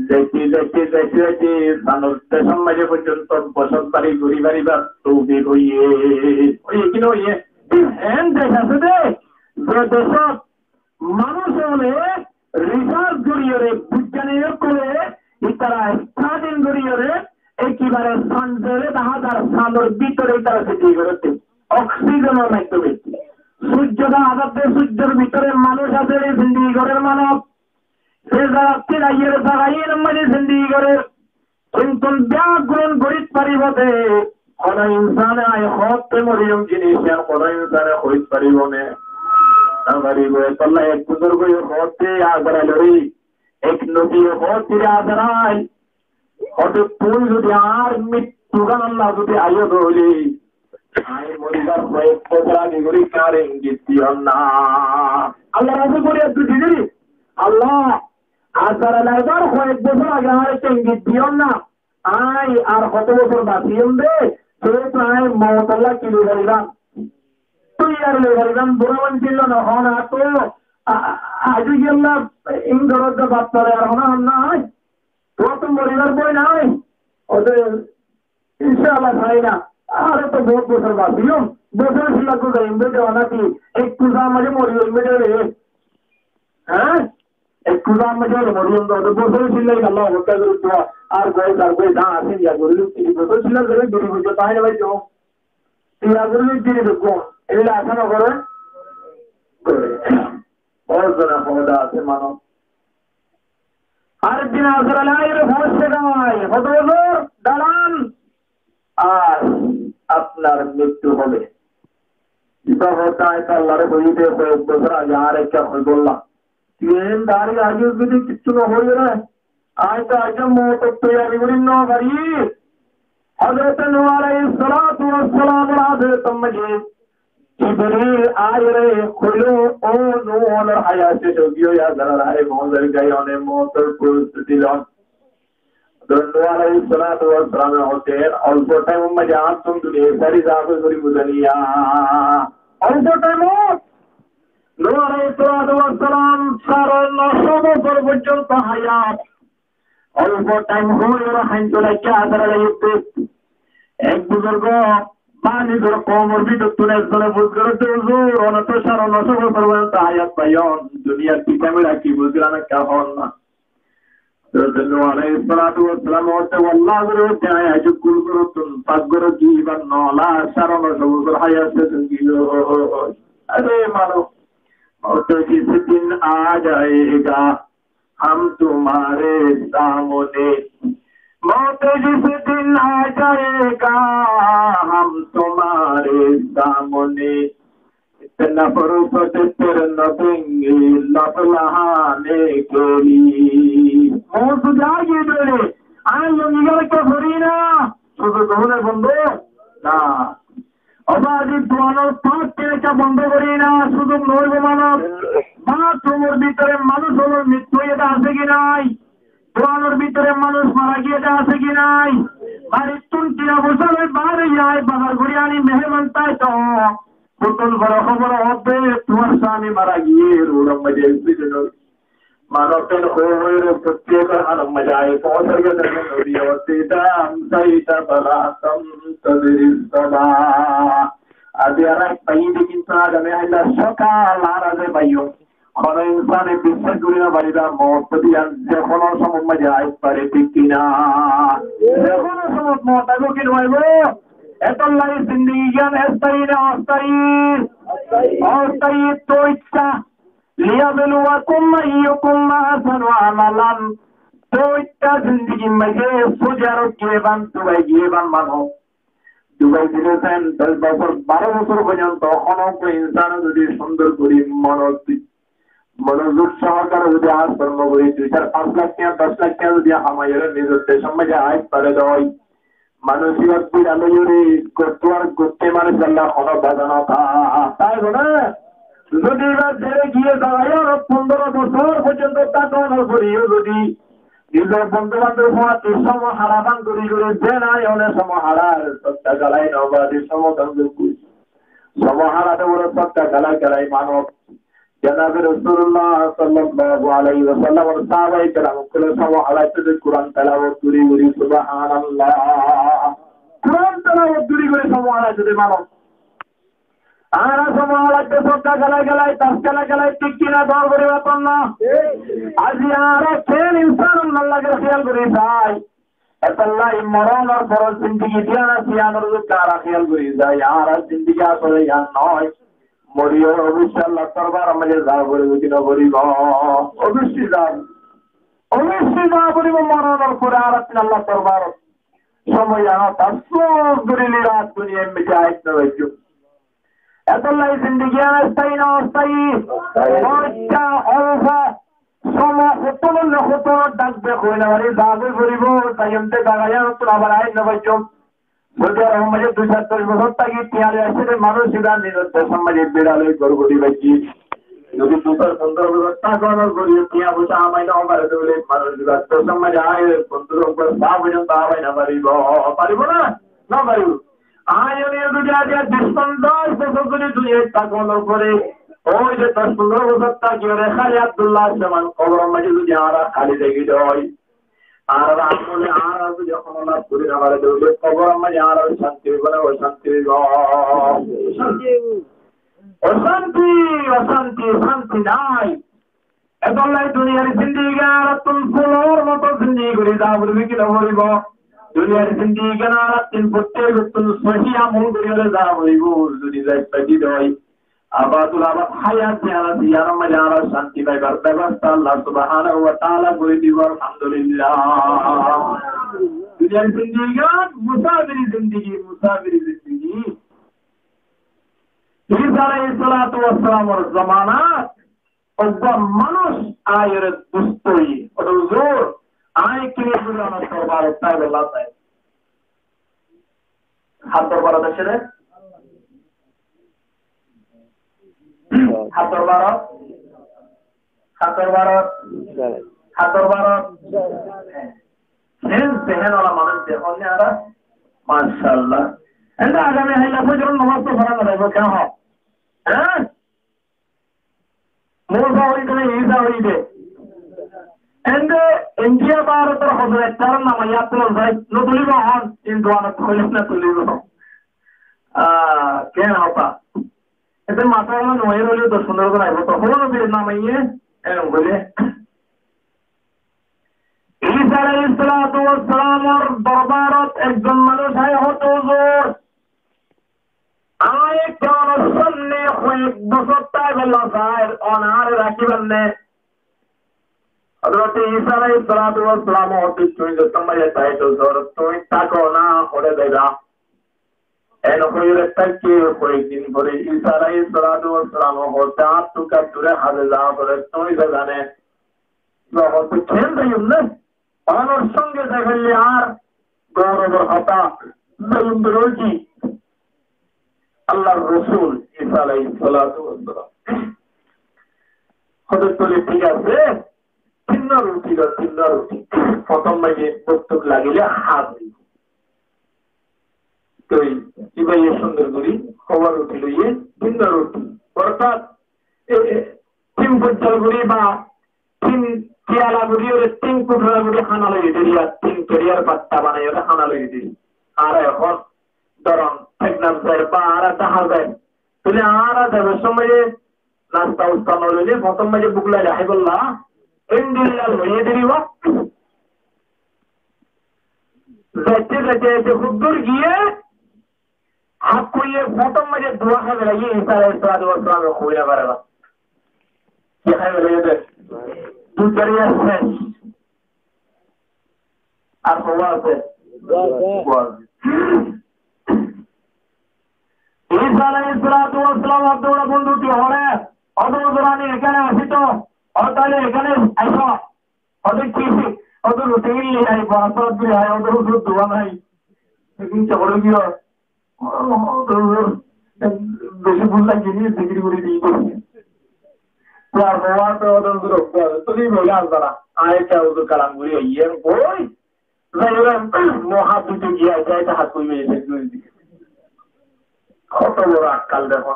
Zaite, zaite, zaite, zaite, manúic decor maze foijjonto bosot bari gori faribar toufik óiye. Óiye ki no óiye? En dec asé de, ze decot manúic ókkole risas goriyóre, biggani ókkole, ítara study goriyóre, ekebare san zere dahá zar, sanor bútore ítara zindigi gorer de. Oxygen or maiddome. Sujjo dahá zar de, sujjor bútore manúic asé re zindigi gorer manob. Se zagattú aiyóre zaga iyanor maze zindigi gorer. Kintu beggún gorit faribo de, hono insane añí hoótte moriyum jinis yián hono insane hoit faribo né? No faribo. Etolla ek buzurge hoótte azar ailore, ek nobiye hoótte azar ail. Hoótte tui zodi añár mittu gán olla zodi aiyó de óile, añí moribar hoyek bosór age gori añáre ingit diyó na. Allar hañse foriyad diyóre, Allah, Azrail aibar koyek bosór age añáre engit diyón na. Añí ar hoto bosór basiyum de, sóto añí moutolla ki loi faribám? Toiyar loi faribám, bura manúcilla no hon, ar to a-, a-, aijja giyólla in gorot de battare ar hono ham nai. Tuáñrtu moribar boi nai. Óde Incállah, sai na. Añára to bout bosór basiyum. Bosór cilla guzariyum de, de ónati. Ekku zamma de moriyum de re. Há? Ekku zamma de moriyum de, de bosór cilla Allah hotta gori dua. Ar goi, ar goi, da asin ya gori, bosór cilla gori, gori, gori, tai na bái jo. Tiya gori, gori, gori, gori. Ela asa no gore. Gore. Bóut zone hoda asé manúc. Arek din Azrail aiyóre fúinccé goi, hoto bosór daran, añár, afnar mrittu óibo. Ibá hoódde añí to Allaré hoiyí de, koyek bosór age añáre ekká hoibolla. Tui en dari age zodi kissú no hoiyóre, añí to aijja moutor toiyari gorí no fari. Hozrote Nuh aláihis salatu wassalamor hádorot maze Jibril aiyóre hoiló, "Ó Nuh, onor hayat céc ói giyói, Azrail aiyóre fúinccé goi, one moutor prostuti lon." Hozrot Nuh aláihis salatu wassalame hoódde, "Olfo thaimor maze añáttun duniyai sári zagói foribo zaniya." Olfo thaimot Nuh aláihis salatu wassalam sáre noshó bosór foijjonto hayat. Olfo thaim hoói ore haindó laiggé Azrail aiyóre. Ek buzurgo ba nizor koumor bútottún ekzone fus gorédde, "Huzur, one to sáre noshó bosór foijjonto hayat faiyón, duniyar bicára ki buzílam ekká hoón na." Hozrot Nuh aláihis salatu wassalam hoódde, "Wallah, huzur, añí aijja kul gorottún pak gorot giyí ibar nola, sáre noshó bosór hayat céc ói giyói." Are manúc, موت جس دن آ جائے گا، ہم تمہارے سامنے۔ موت جس دن آ جائے گا، ہم تمہارے سامنے۔ اتنا فرصت پھر نہ دیں گے لب لہانے کے لیے۔ Mout zodi aái giyé de óile, añí longigói raikká foribo na, suzuk no óile bondó na. Óba, aijja duanor fak kiyá bondó gorí na, suzuk no óibo manúc. Bathroomor bútore manúc ólor mrittu óiye de asé ki nai? Duanor bútore manúc mara giyé de asé ki nai? Barittún tiya foicá loi baáre aiyóre bazar gorí aní meheman táito. Fotol boro hóbor hoódde, tuáñr sami mara giyé, road or maze accident óiye. Manúc hon hoór, fottí ekzon hanor maze aiyóre foóñsai giyé, nodi hoódde, "إذا أمسيت فلا تنتظر الصباح." Aijja rát faiyí de, kintu agami hailla sokal añára ze faiyum. Hono insane biccác gorí no faribá, mout de yián ze hono somot maze aái fare, thík ki na? Ze hono somot mout aibo ki no aibo? Etolla zindigi yián esthayi na osthayi? Osthayi. Toitta. ليبلوكم أيكم أحسن عملا. Toitta zindigir maze Saudi Arob giyé fán, Dubai giyé fán manúc. Dubai giyé fán doc bosór, baró bosór foijjonto hono uggwá insane zodi cúndor gorí monozog, monozog sohokare zodi asar no gorí, dui sar fañs lak tiya, doc lak tiya zodi hamai ore nizor decor maze aái fare de óile, manúc ibá bira loiyóre, gottuar gotte manúc balla hono baza no táke. Táibo na? Zodi ibá zere giyé zaga iyanot fondoro bosór foijjonto tákar fore yó zodi nizor bondú bandób fuañti somo hára fán gorí gorí, ze nai one somo hárar sodda galai no bade somo dán gorí. Somo hára de boro sodda galai galai manúc. Janabe Rosulullah sallallahu alaihi wasallamor sahabaye keram ókkole somo háraito de Kuran telawot gorí gorí, subhanallah. Kuran telawot gorí gorí somo háraito de manúc. Añára somo háraito sodda galai galai, tas galai galai, thík ki na, dor gorí batan na. Aijja añára ken insan Allar lage hiyal gorí sai. Etolla moronor foror zindigi diyan asé, yiánor uore añára hiyal gorí sai. Añárar zindigi asole yián no. Mori óile oboicce Allar dorbar maze za foribo ki no foribo? Oboicce za. Oboicce za foribo moronor fore añára Allar dorbar. Somoy yián tasawur gorí niyat duniyar maze aái no faijjum. Etolla zindigi yián esthayi na osthayi? Osthayi. Boitta olfo. Somo hoto loile hoto dhákbe hoi no fari, zagói foribo, zaiyum de zaga yiánottún abar aái no faijjum. Saudi Arobor maze dui sar doc bosór táki tiya loi aisé de manúc ibá nizor decor maze bira loi gór gori faijje. Zodi dui sar pondro bosór tákar fore tiañ foicá hamai no fare, tóile manúic zibá decór maze aiyóre pondro bosór saf ói no faribo, faribo na? No faribo. Añára zodi aijja doc pondro bosór zodi duniyait tákar fore, ói ze doc pondro bosór tákiyóre háli Abdullah Saman kobor or maze zodi añára háli táki de ói, añárar amole añára zodi hono lab gori no fari de óile, kobor or maze añárar cánti óibo na ocánti óibo? Cánti óibo. Ocánti, ocánti, cánti nai. Etolla duniyar zindigi añárattún fulor moto zindigi gori za foribo ki no foribo? Duniyar zindigi añárattún fottí gottún sohi amol gori za foribo, zodi za fari de ói. Abadul abad hayat ze añára, ze añárar maze añára cánti faibar bebosta Allah subhanahu wa taala gori dibo, alhamdulillah. Duniyar zindigi musafiri zindigi, musafiri zindigi. Isa aláihis salatu wassalamor zomanat uggwá manúic aiyóre dustoi, "Ó huzur, añí ki huzur, añár dorbarot táibolla sai." Hár dorbarot aiccé de? Hár dorbarot? Hár dorbarot? Hár dorbarot? Hen, hen ola manúic de, hon ne ara? Mashallah. Ende agami hailla fojor nomaz to fora no zaibo, ken ho? Há? Musa óiye de, Isa óiye de. Ende India, Bárotor hozor ektar namai yat no zai, no tulibo hon, in duanot hoile no tulibo. Ah, ken hotá? Ete masa óla no aile doc pondro zon aibo, to hono bir namaiye, en hoile. Isa aláihis salatu wassalamor dorbarot ekzon manúic aiye, hoór de, "Huzur, añí ekzonor samne hoyek bosór táibolla sai, onare rakíbar ne." Hozrot Isa aláihis salatu wassalam hoór de, "Tuñí zeçé maze táito sór, tuñí táko na, hoçé zaiba?" En hoiyóre táikke hoyek din fore Isa aláihis salatu wassalam hoór de, "Añáttu kaddure haze za fore, tuñí zaiba ne?" Hoór de, "Ken zaiyum ne?" Onor sónge zai faille añár gourobor hotá, zaiyum de ói ki? Allar Rosul Isa aláihis salatu wassalam hoór de, "Tóile thík asé, tinno ruti lo, tinno ruti. Fottóm maze bóuk lagile há zaibo." Toi ibáye cúndor gorí hoór ruti loiye, tinno ruti. Ortát, e, e, tin foijjal gorí ba tin tiyala gorí, ore tin kuthura gorí hána loi diyé, ar tin keriyar batta banai ore hána loi diyé. Ar ehón dóron, theknat zai ba añára dahá zai. Tóile añára zaibar somoi nasta usta no loile, fottóm maze bóuk lagile háibolla, endilla loiye deri wa. Zaite zaite zaite huddur giyé, hák hoiye fottóm maze duwa hái félaiye, Isa aláihis salatu wassalam e hoi no fare na. Ki hái félaiye de? Dud dariya cec. Ar hoi asé? Isa aláihis salatu wassalam hoór de, "Ó bondú, tui hoçé?" Hoór de, "Huzur, añí ekane así to." Hoór de, "Tóile ekane aiso." Hoór de, "Ki?" Hoór de, "Ruti gilla añí barassat gori hái." Hoór de, "Huzur, duwa nai." Ekdin zogora ói giyé. Ó, ó, ó, beci bul lage ni, zikir gori di. Tóile bole, "Huzur, añí ekka huzur kalam gori aiyé, boi." Zai ore, muhabbete giya zai, ta hát gori aiyé, zikir gori di. Hoto boro akkal dekho.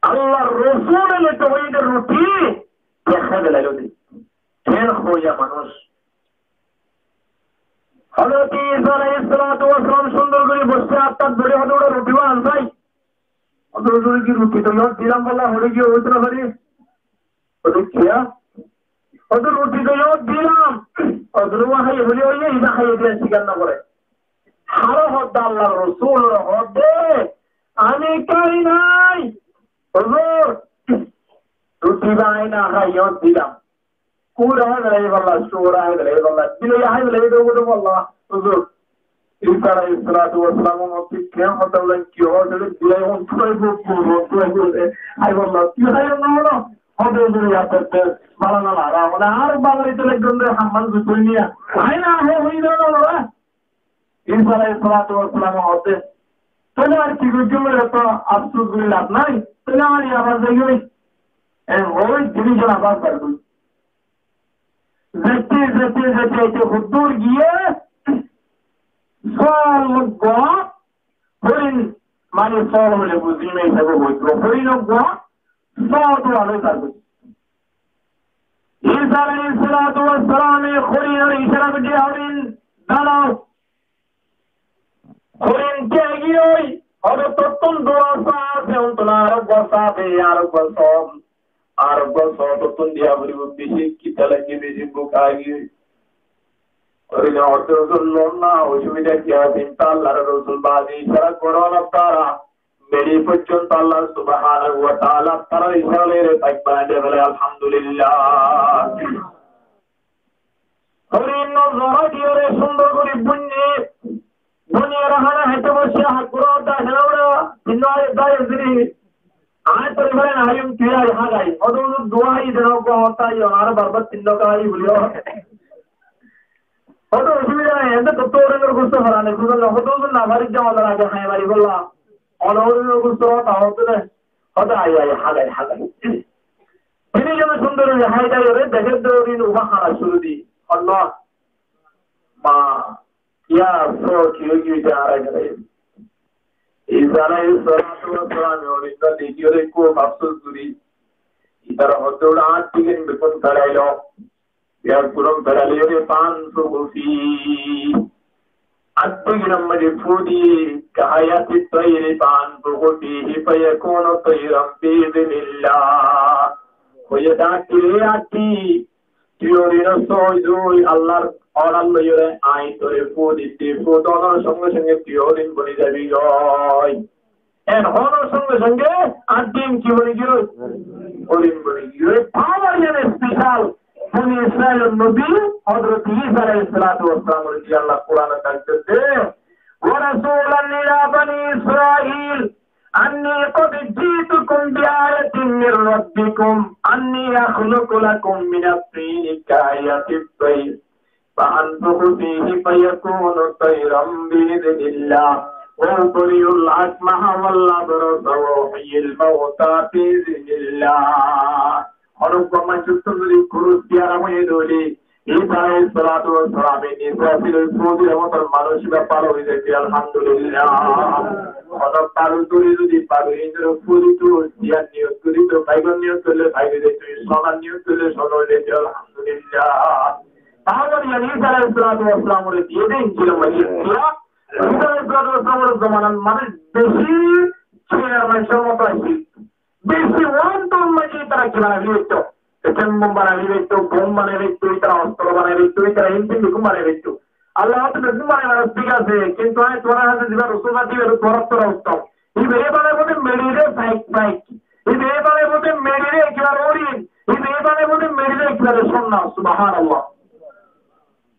Allar Rosule loito hoiyé de ruti, hái felailo de. Ken hoiya manúc. Hozrot Isa aláihis salatu wassalam cúndor gori boiccé, át át dóri hoór de, "Uçó, ruti ba an sai." Hoór de, "Huzur, ki ruti to yó dilam, balla hoçé giyé, óito no fare." Hoór de, "Kiyá?" Hoór de, "Ruti to yó dilam." Hoór de, "Uwá háiye buli óiye, ibá háiye diyan sikar no gore." Haro hoór de Allar Rosul hoór de, "Ami kái nai. Huzur, ruti ba añí no hái, yó dilam." Kuur hái félaiye balla, suor hái félaiye balla, bilai hái félaiye de, uggwá de balla, huzur. Isa aláihis salatu wassalam hoór de, "Ken hotá hoilé, ki hoór de, bilai hon tuai bo, bo, bo, bo, bo, e, hái balla, tui hái no, no." Hoór de, "Huzur, yá to de, bála no lage." Mane, ar bála ite lage de, hamman zutoi niya. Hái na, hó, hoi na, no, no, no. Isa aláihis salatu wassalam hoór de, "Tóile ar ki goijjum, eto afsus gorí laf nai, tóile añí abar zaigói." En hoi division abar zargói. Zete, zete, zete, zete, hoddúr giyé, sóo uggwá horin, mani sóo hoile buzí nai, sóo hoito, horin uggwá, sóo uggwá loi zargói. Isa aláihis salatu wassalam e horinor icára goijjé, horin, darao. Horin tiyai giyói, hoto tottún dua saá asé, ontona ar uggwá saá de, ar uggwá só, ar uggwá só, tottún diya foribó, beci kidda lage, beci buk lage. Horine hoódde, "Rosul, lon na, osubida ki asé?" Ínta Allar Rosul baade icára goron, tará meri foijjonto Allah subhanahu wa taala tarár icára loi re faik banai diye fele, alhamdulillah. Horin no zora diyóre cúndor gorí búinne, búinne ere hána háite boicce, hák gora dá hena ura, tinno aiyé dá aiyé ziri. Añí tori fare na aiyum, tui ai hák ai. Hoto uzu dua ai deno go hota ai, añára barbar tinno ka ai buli o. Hoto osubida nai, ende to to horinor gusto fara nai, gusto nai, hoto uzu na fari de, añára age hái mari bolla. Ono horinor gusto hota hoto de, hoto ai ai hák ai, hák ai. Tini zone cúndor gorí hái dá ore, deké de horin uba hána cúru di. Allah. Ma, ya, so, ki ói giyé, añára gere. Isa aláihis salatu wassalam e horin no dekíyore kúb afsus gorí. Itará hoddúr añtí gin bekkún felailo. Bekkún felailore فأنفخوا فيه. Añtí ginor maze fú diye, كهيئة الطير فأنفخ فيه فيكون طيرا بإذن الله. Hoiye de añtí re, añtí, tui horinor sóo ói zoi, Allar order loiyóre añí tore fú diyé, fú donor songe songe tui horin boni zabi goi. En honor songe songe añtí ki boni giyói? Horin boni giyói. Power iyan special. Bani Israilor nobi Hozrot Isa aláihis salatu wassalam ore Allah Quran e dák diyé de, ورسولا إلى بني إسرائيل أني قد جئتكم بآية من ربكم أني أخلق لكم من الطين كهيئة الطير فأنفخ فيه فيكون طيرا بإذن الله وأبرئ الأكمه والأبرص وأحيي الموتى بإذن الله. Hono uggwá maincóttu zodi kurus diyara hoiye dóile, Isa aláihis salatu wassalam e nise asíl, oi fú dile motor manúic ibá bála ói zaito, alhamdulillah. Hono balu dóri zodi balu inore fú dito, diyan niyot gorí to, faibar niyot goille faib ói zaito, sonar niyot goille sona ói zaito, alhamdulillah. Tahóle iyan Isa aláihis salatu wassalam ore diye de Injilor maze. Isa aláihis salatu wassalam or zomanar maze beci chairman or moto asíl. Beci wonton maze tará ki banai felaito? Atom bomb banai felaito, bomb banai felaito, tará ostro banai felaito, tará engine beggún banai felaito. Allah hoó de beggún banai felaito, thík asé, kintu añí tuáñrar hañse ziba rosul fati dibar tuáñrattú uttom. Ibá banaibo de meri re faik faik. Ibá banaibo de meri re ekebare horin. Ibá banaibo de meri re ekebare sonna. Subhanallah.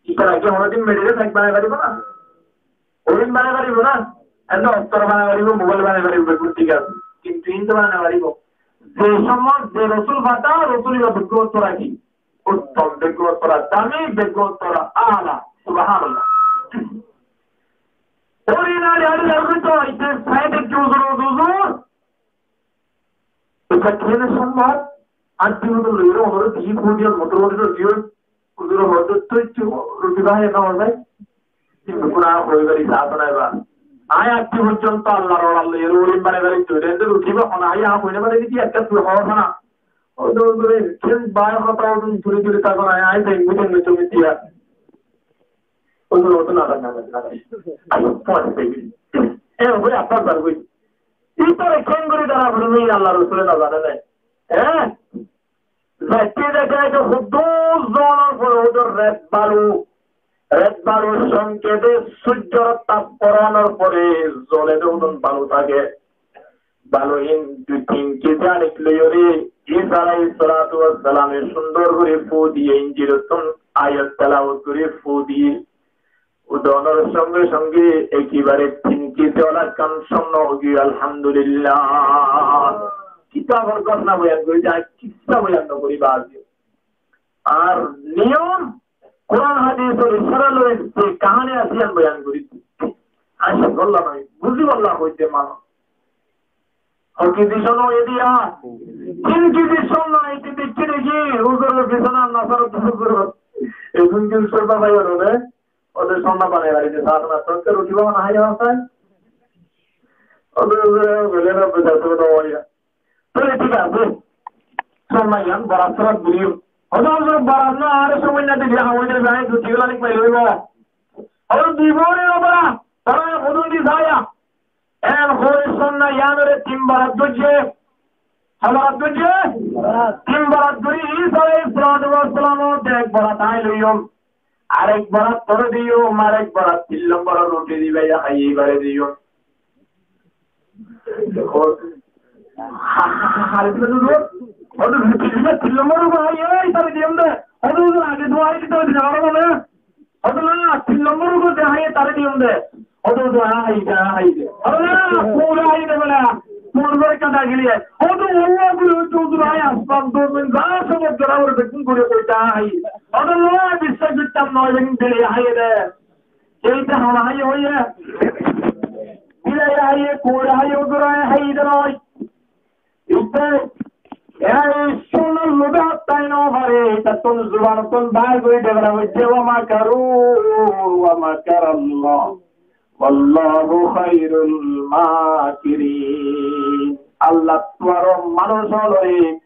Itará ki honodin meri re faik banai faribo na? Horin banai faribo na? Ende ostro banai faribo, mobile banai faribo, beggún thík asé. Kintu iín to banai no faribo. Ze somoy ze rosul fata, rosul ibá beggúnottú ki? Uttom, beggúnottú dami, beggúnottú ala. Subhanallah. Horin ari ari zargói to, ite saide ki uzur, uzur. Ita kene somoy, ar di uzur loire onore di fú diye, motor horin diye. Huzur hoódde, "Tui ki ruti báñgi no ói bái?" Tin bekkún aññí hoi bari saá to nai ba. Aññí aijja foijjonto Allar order loi ere urim banai bari tui de, ende ruti bá hona aññí aññí hoi no bari ki ekka tui hoó na. Ó de huzur, e ken bái hotá hotá tuli tuli táko na, aññí dengi dengi tumi diya. Huzur, ó to na, na, na, na, na. Aññí fuañti dengi. E hoi, abbas bar hoi. Ítare kengori dara foribo, Allar Rosule no zane ne. Há? Zaite zaite zaite hoddúr zonor fore hoddúr ret balu, ret balur songkede sujjor tap poranor fore zole de udun balu táke. Balu in dui tin kezi anik loiyore Isa aláihis salatu wassalame cúndor gori fú diye, Injilottún ayat telawot gori fú diye. Udonor songe songe ekebare tin kezi ola ekkán sonno ói giyé, alhamdulillah. Kitabor gótona boyan gorí de, ar kissa boyan no gorí baazi. Ar niyom, Kuran hadisor isara loi ze kahani asé, yián boyan gorí de. Añí bolla noi, buzi bolla hoite mano. Inquisition óiye de yá. Inquisition nai, te dekí dekí, huzur fisone Nasar huzur. Ehón Inquisition bábai óre, óde sonna banai bari de, sar na, tóile ruti bana hái asé. Óde, óde, óde, óde, óde, óde, óde. Tóile thík asé. Sonna yián borat torat goriyo. Óde, óde, borat na, are somoi na dile, hamoi de, zai, ruti gula lik mailo óibo. Óde, dui bore óbara, tara hodún di zaya. En hoi sonna yiánore tin borat goijje. Hoi borat goijje? Tin borat gori Isa aláihis salatu wassalam de ek borat añí loiyum. Arek borat tore diyum, arek borat tin lombor ruti diba, ya haiye ibare diyum. Hare diba duro. Óde ruti diba tin lombor ruti haiye, ibare diyum de. Óde age dua añí dite dite. Óde na, tin lombor uggwá de haiye tare diyum de. Óde, óde, añí haiyi de, añí haiyi de. Óde na, kuñre haiyi de bela. Kuñre bere kada gile. Óde, óde, óde, óde, añí asman, zomin, za sob gora ore bekkún gori hoite añí haiyi. Óde na, biswas goittam no, lekin bile haiye de. Eite hona haiye hoiye. Bile haiye, kuñre haiye, óde añí haiyi de noi. Ite, e sonnat lobe hattái no fare, itattún zubanottún bar gori dibálla hoiye, "Wa makaru wa makarallah, wallahu khairul makirin." Allah tuáñr manúic ólore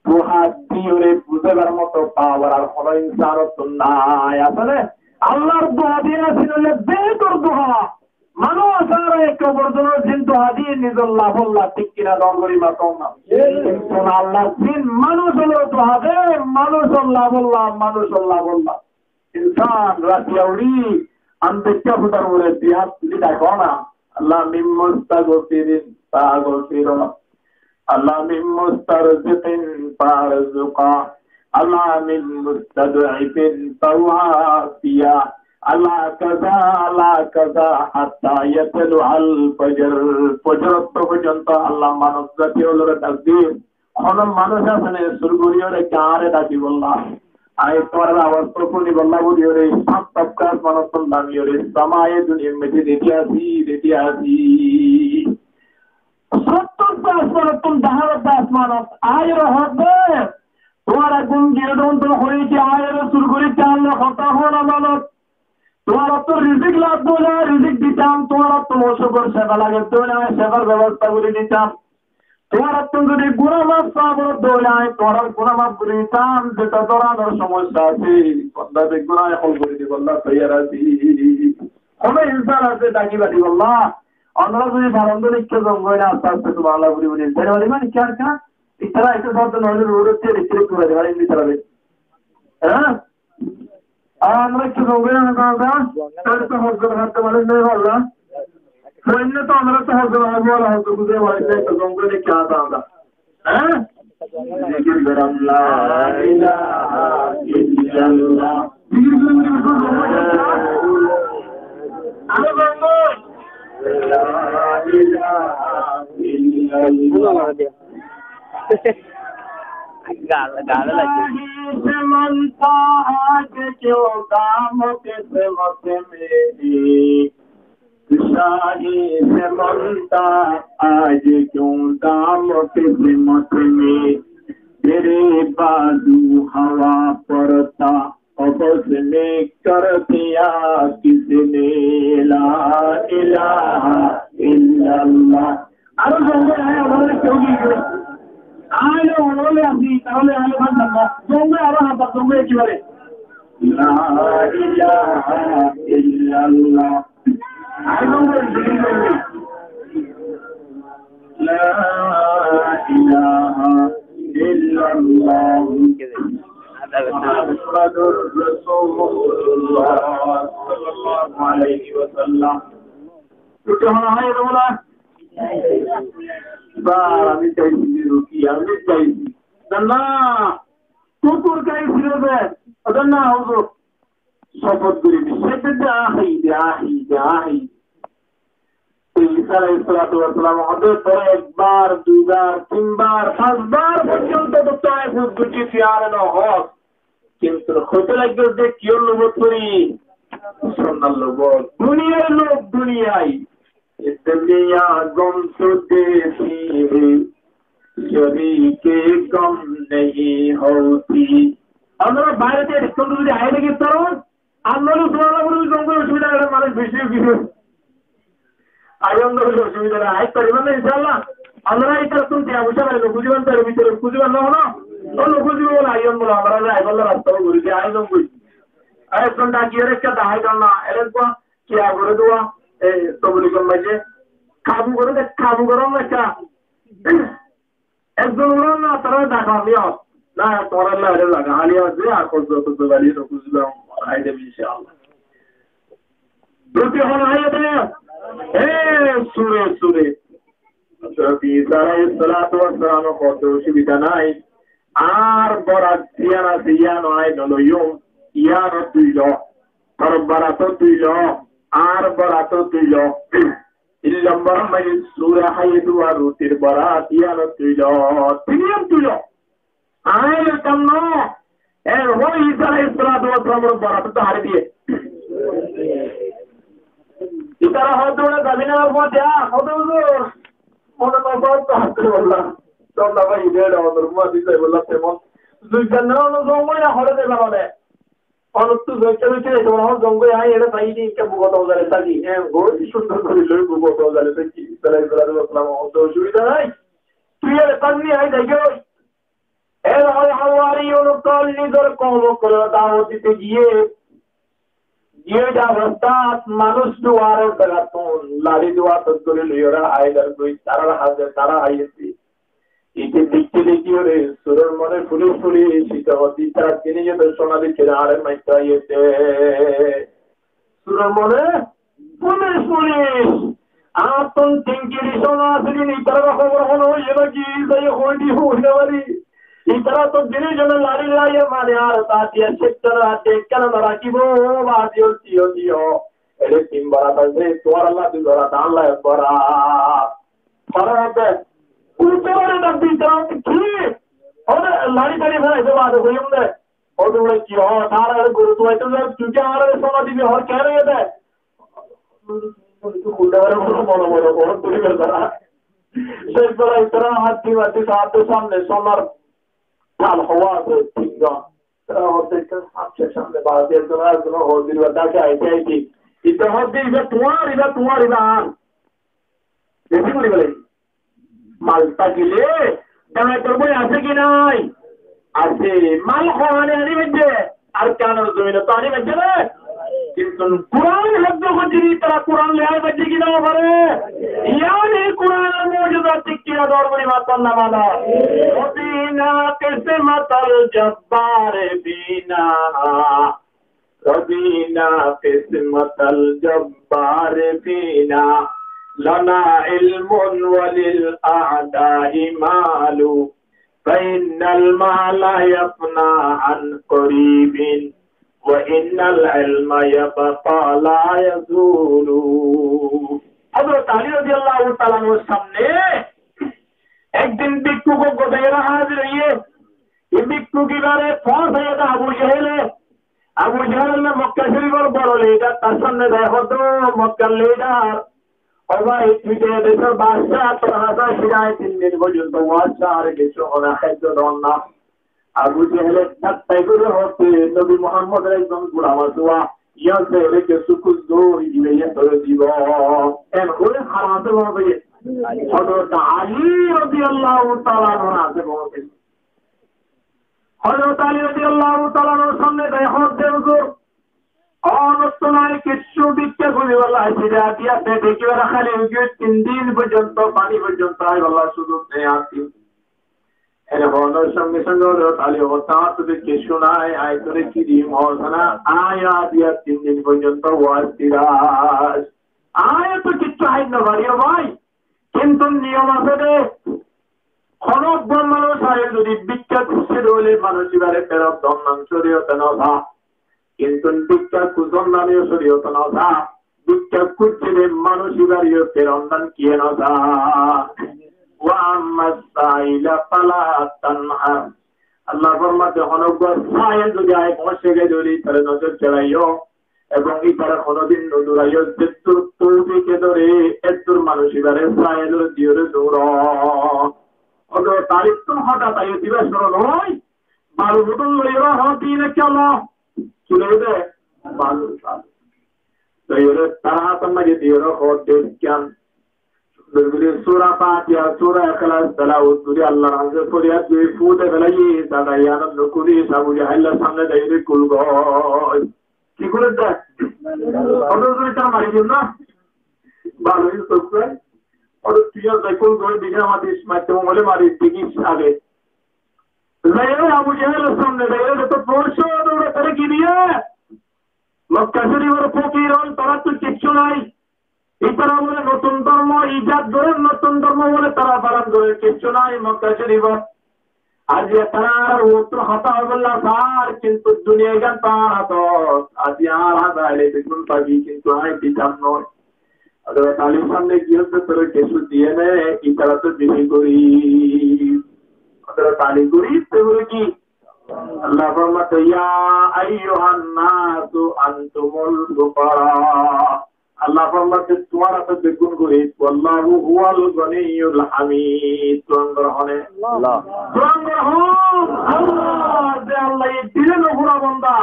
duha diyóre buzaibar moto power ar hono insanottún nai, asé né? Allahr duha diye asé óile betor duha. Manúic asé ar ek oporzonor zin duha diye nizor laf olla, thík ki na, dor gori matón na. Kintu Allah zin manúic ólor duha de, manúic olla bolla, manúic olla bolla. Insan ratiya uçí andekká fudar uore dui hát tuli dako na. Allah min mustaghfirin faghfira. Allah min mustarziqin farzuqa. Allah min mustad'ifin fa'afiya. Allah kaza, Allah kaza, hatta yatlu al fajr. Fojor okto foijjonto Allah manúc zati ólore dak diye. Hono manúc asé né, sur gori ore gañre daki bolla. Añí tuáñrar awaz to funi bolla buli ore, sat tabka asmanottún lami ore, samaye duniyar maze redi así, redi así. Sottor asmanottún, dahár asmanot, añí ore hoódde, tuáñra gum giyé de, hoiyé de, añí ore sur gori de, Allah hotá hona manúc. Tuáñrattú rizik lagedde óile rizik ditam, tuáñrattú ocúkor sefa lagedde óile sebar bebosta gori ditam. Tuáñrattú zodi guná maf saá foredde óile tuáñrar guná maf gori ditam, zeta dóronor somosya asé, banda de guná hól gori dibolla toiyar así. Hono insan asé daki bari bolla? Onora zodi faron de ikká zon goi na, aste aste tuáñra buli buli. Zene buli mani kiyá kiyá? Itara aite sodde noile road ot tiyari tiyari gori de bari, itara de. Há? Ar amra ki boli, amra ki boli? Tar to hojjor hatte mane nei holla. Foinne to amra to hojjor hatte wala hojjor buzai wala nei to jongole ki ata amra. Há? Zikir goron, la ilaha illallah. Zikir goron, zikir goron. Aro jongol. La ilaha illallah. گال، گال لگے۔ شاہی سے مانتا آج کیوں دام قسمت میں، شاہی سے مانتا آج کیوں دام قسمت میں، تیرے بازو ہوا پر تھا، قفس میں کر دیا کس نے، لا الہ الا اللہ۔ Aró jongol aile amar keu ki kore? Aile onole asi, tahole aile bhal lagbo. Jongol aró haba jongol ekebare. La ilaha illallah. Aró jongol, jongol. La ilaha illallah. Muhammadur Rasulullah sallallahu alaihi wasallam. Ruti hona hoi gelo na? Ba, ami saisi ruti, ami saisi. Na, na, kukur saisi re. Ode na, huzur. Sofot gori, biswas gori, ahi de, ahi de, ahi de. Isa aláihis salatu wassalam hoódde, tore ekbar, duibar, tinbar, fañsbar foijjonto to tore fus gojjis, tui are no hos. Kintu hoito lagiyós de kiyór lobot fori? Sonnat lobot. Duniyar lob, duniyai. دنیا غم تو دیتی ہے، شریک غم نہیں ہوتی. Ónora baáre de reskon zodi aiyé de ki tará, ar noóile tuáñra buli zongoi osubida, ere manúic beci ói giyé. Aiyón de buli osubida nai, aái faribá né, inshaAllah. Ónora ítara tún tiya foicá mari no buzibá, tar bútore buzibá no, no. Ó no buzibá buli aiyón buli, ónora aibálla rasta gorí di, aái zongoi. Aái zon daki ere ekka dahái don na, ere ekka kiya goré duwa, e, tobligor maze. Kabu goré de, kabu goré na ekka. Ekzon uçán na, tará dhaka niyot. Na, tuáñra lage, lage, hali asé, ar kuzzo, kuzzo gali, no kuzzo, aái de, inshaAllah. Ruti hon aiyé de, e, sure, sure. Hozrot Isa aláihis salatu wassalam hoódde osubida nai. Añár borat ziyán asé, yían ó añí no loiyum, yían ó tui lo. Tor borat ó tui lo, añár borat ó tui lo. Tin lombor maze sure haiyé duwa rutir borat, yían ó tui lo, tin yían tui lo. Añí loitam no. E, hó Isa aláihis salatu wassalamor borat tó hañdí diyé. Ítara hoódde uçá zabi na, ar hoódde, a, hoódde huzur. Mone no hoódde, astagfirullah. Sólla bái, ide ede onor muá di zaibolla temon. Zui janna no zongoi na, hore de bana de. Onottu zoitte zoitte zaito mone hoó zongoi, añí ere fai di, ekka bugot ozare táki. Hé, goi cúndor gori loi bugot ozare táki. Isa aláihis salatu wassalam hoódde osubida nai. Tui ere tákni, añí zaigói. Erfore Hawariyun ókkol nizor koum ókkolore dawot dite giyé, giyé de obostát manúic duwar zagat tún lari duwar ot dóri loiyóre ailór goi, tarár hañse tará aiyér de. Ite dekí dekíyore suror mone fulis fulis, ite hoódde tará dine yóto sona dekíyore añáre maitto aiyér de. Suror mone fulis fulis. Añáttún tin keri sona asé de, itarár hóbor hono óiye náki? Zaiyóre hoói di, hoói no fari. Itará to dine zone lari laiye mane ar ta diya cétton ar ekkán no rakíbo, ba diyo, diyo, diyo. Ere tin borat asé, tuáñralla dui borat, añálla ek borat. Fara hoódde, uttore na bidar ki? Hoódde, lari tari felaiyé de, bade hoiyum de. Ó tuáñra ki hoó? Tará ere goru tuáito zar, tui ki añáre sona dibi, hoór kene ede? Tui ki hoór de, añáre mone mone hoór tui bezara. Céc bela itará hatti matti saátte samne sonar tal hoó asé, tin gon. Tará hoódde ekka samne samne baade ekzon arekzon hoódde, iba dake aite aite. Ite hoódde iba tuáñr, iba tuáñr, iba añár. Beci gori felaiyé. Mal tákile dawaitor boi asé ki nai? Asé. Mal hoáne aní faijje, Arkanor zobinot aní faijje de. Kintu Kuran hafz goijjé de, tará Kuran loi aní faijje ki no fare? Yáni Kuranor mujiza thík ki na, dor gori matón na mano. رضینا قسمت الجبار فینا. رضینا قسمت الجبار فینا، لنا علم وللأعداء مال، فإن المال يفنى عن قريب، وإن العلم يبقى لا يزول. Hozrot Ali rodiyallahu taala anhur samne ekdin bikkhuk uggwá zaiyóre házir óiye. E bikkhuk ibáre foóñsaiye de Abu Jehele. Abu Jehel óilde Mokka Corifor boro lidar, tar samne zai hoódde, Mokkar lidar, ó bái, tui de decór baccá, tor hañsé añí tin din foijjonto waz sari, kessú hona háiddo don na. Abu Jehele ṭhattai gorí hoódde, Nobi Muhammodor ekzon gulam asé, yían sailé kessú kúz dóri dibo, yían dóri dibo. En hoói har hañsé foóñsaiye? Hozrot Ali rodiyallahu taala anhur hañsé foóñsaiye. Hozrot Ali rodiyallahu taala anhur samne zai hoódde, huzur, onottú nai kessú bikká goríbolla aiccí de, añár de dekíbar háli ói giyói, tin din foijjonto, faní foijjonto háibolla cúzuk nai añáttu. Ene hoónor songe songe Hozrot Ali hoódde, añáttu de kessú nai, añí toré ki dim hoós na, añí aijja tin din foijjonto uwas di ras. Añí to kessú hái no fari, ó bái. Kintu niyom asé de, hono uggwá manúic aiyóre zodi bikká kúrse de óile manúic ibáre ferot don na, córiyote no sa. Kintu bikká kúzon daniyo córiyote no sa. Bikká kúrse de manúic ibáre ferot don kiye no sa. وأما السائل فلا تنهر. Allah formadde, hono uggwá sail zodi aiyóre foóñse giyé de óile tare nozor celaiyó. Ebong ítara honodin no duraiyó, zeddúr toufike dóre, eddúr manúic ibáre saiyóre diyóre douró. Óde talib to hotát aiyó diba cúru no ói, balu bodol loiyóre hoó de, "Ki loi de?" Balu, balu. Loiyóre tará hátor maze diyóre hoó de, "Kiyán?" Sundor gori sura Fatiha, sura Ikhlas, telawot gori Allar hañse foriyad gori fut de félaiye, tada iyanor nokuri Abu Jahilor samne zaiyóre gul goi. Ki gorer de? Óde zodi tar mari diye na? Bála, óde tui ar zai gul goi, bica mati, mati mole mari, dekis age. Zaiyóre Abu Jahilor samne zaiyóre to furus óde, tare ki diye? Mokka Córifor fokir ól, taráttu kessú nai. Ítara bole notun dormo ijad gorer, notun dormo bole tara falon gorer, kessú nai Mokka Córifor. Aijja tara añárar uore hotá hoibolla sar, kintu duniyai gán tara to, aijja añára zaile beggún faibo, kintu añí ditam no. Hozrot Alir samne giyóre tore kessú diye ne, ítara to beci gorib. Hozrot Ali gorib, te bole ki? Allah formate, "Ya ayyuhan nasu antumul fuqara." Allah formate, "Tuáñra to beggún gorib, wallahu huwal ganiyyul hamid." Tuáñra hone? Allah. Tuáñra hone? Allah, ze Allah ye dile no fura banda.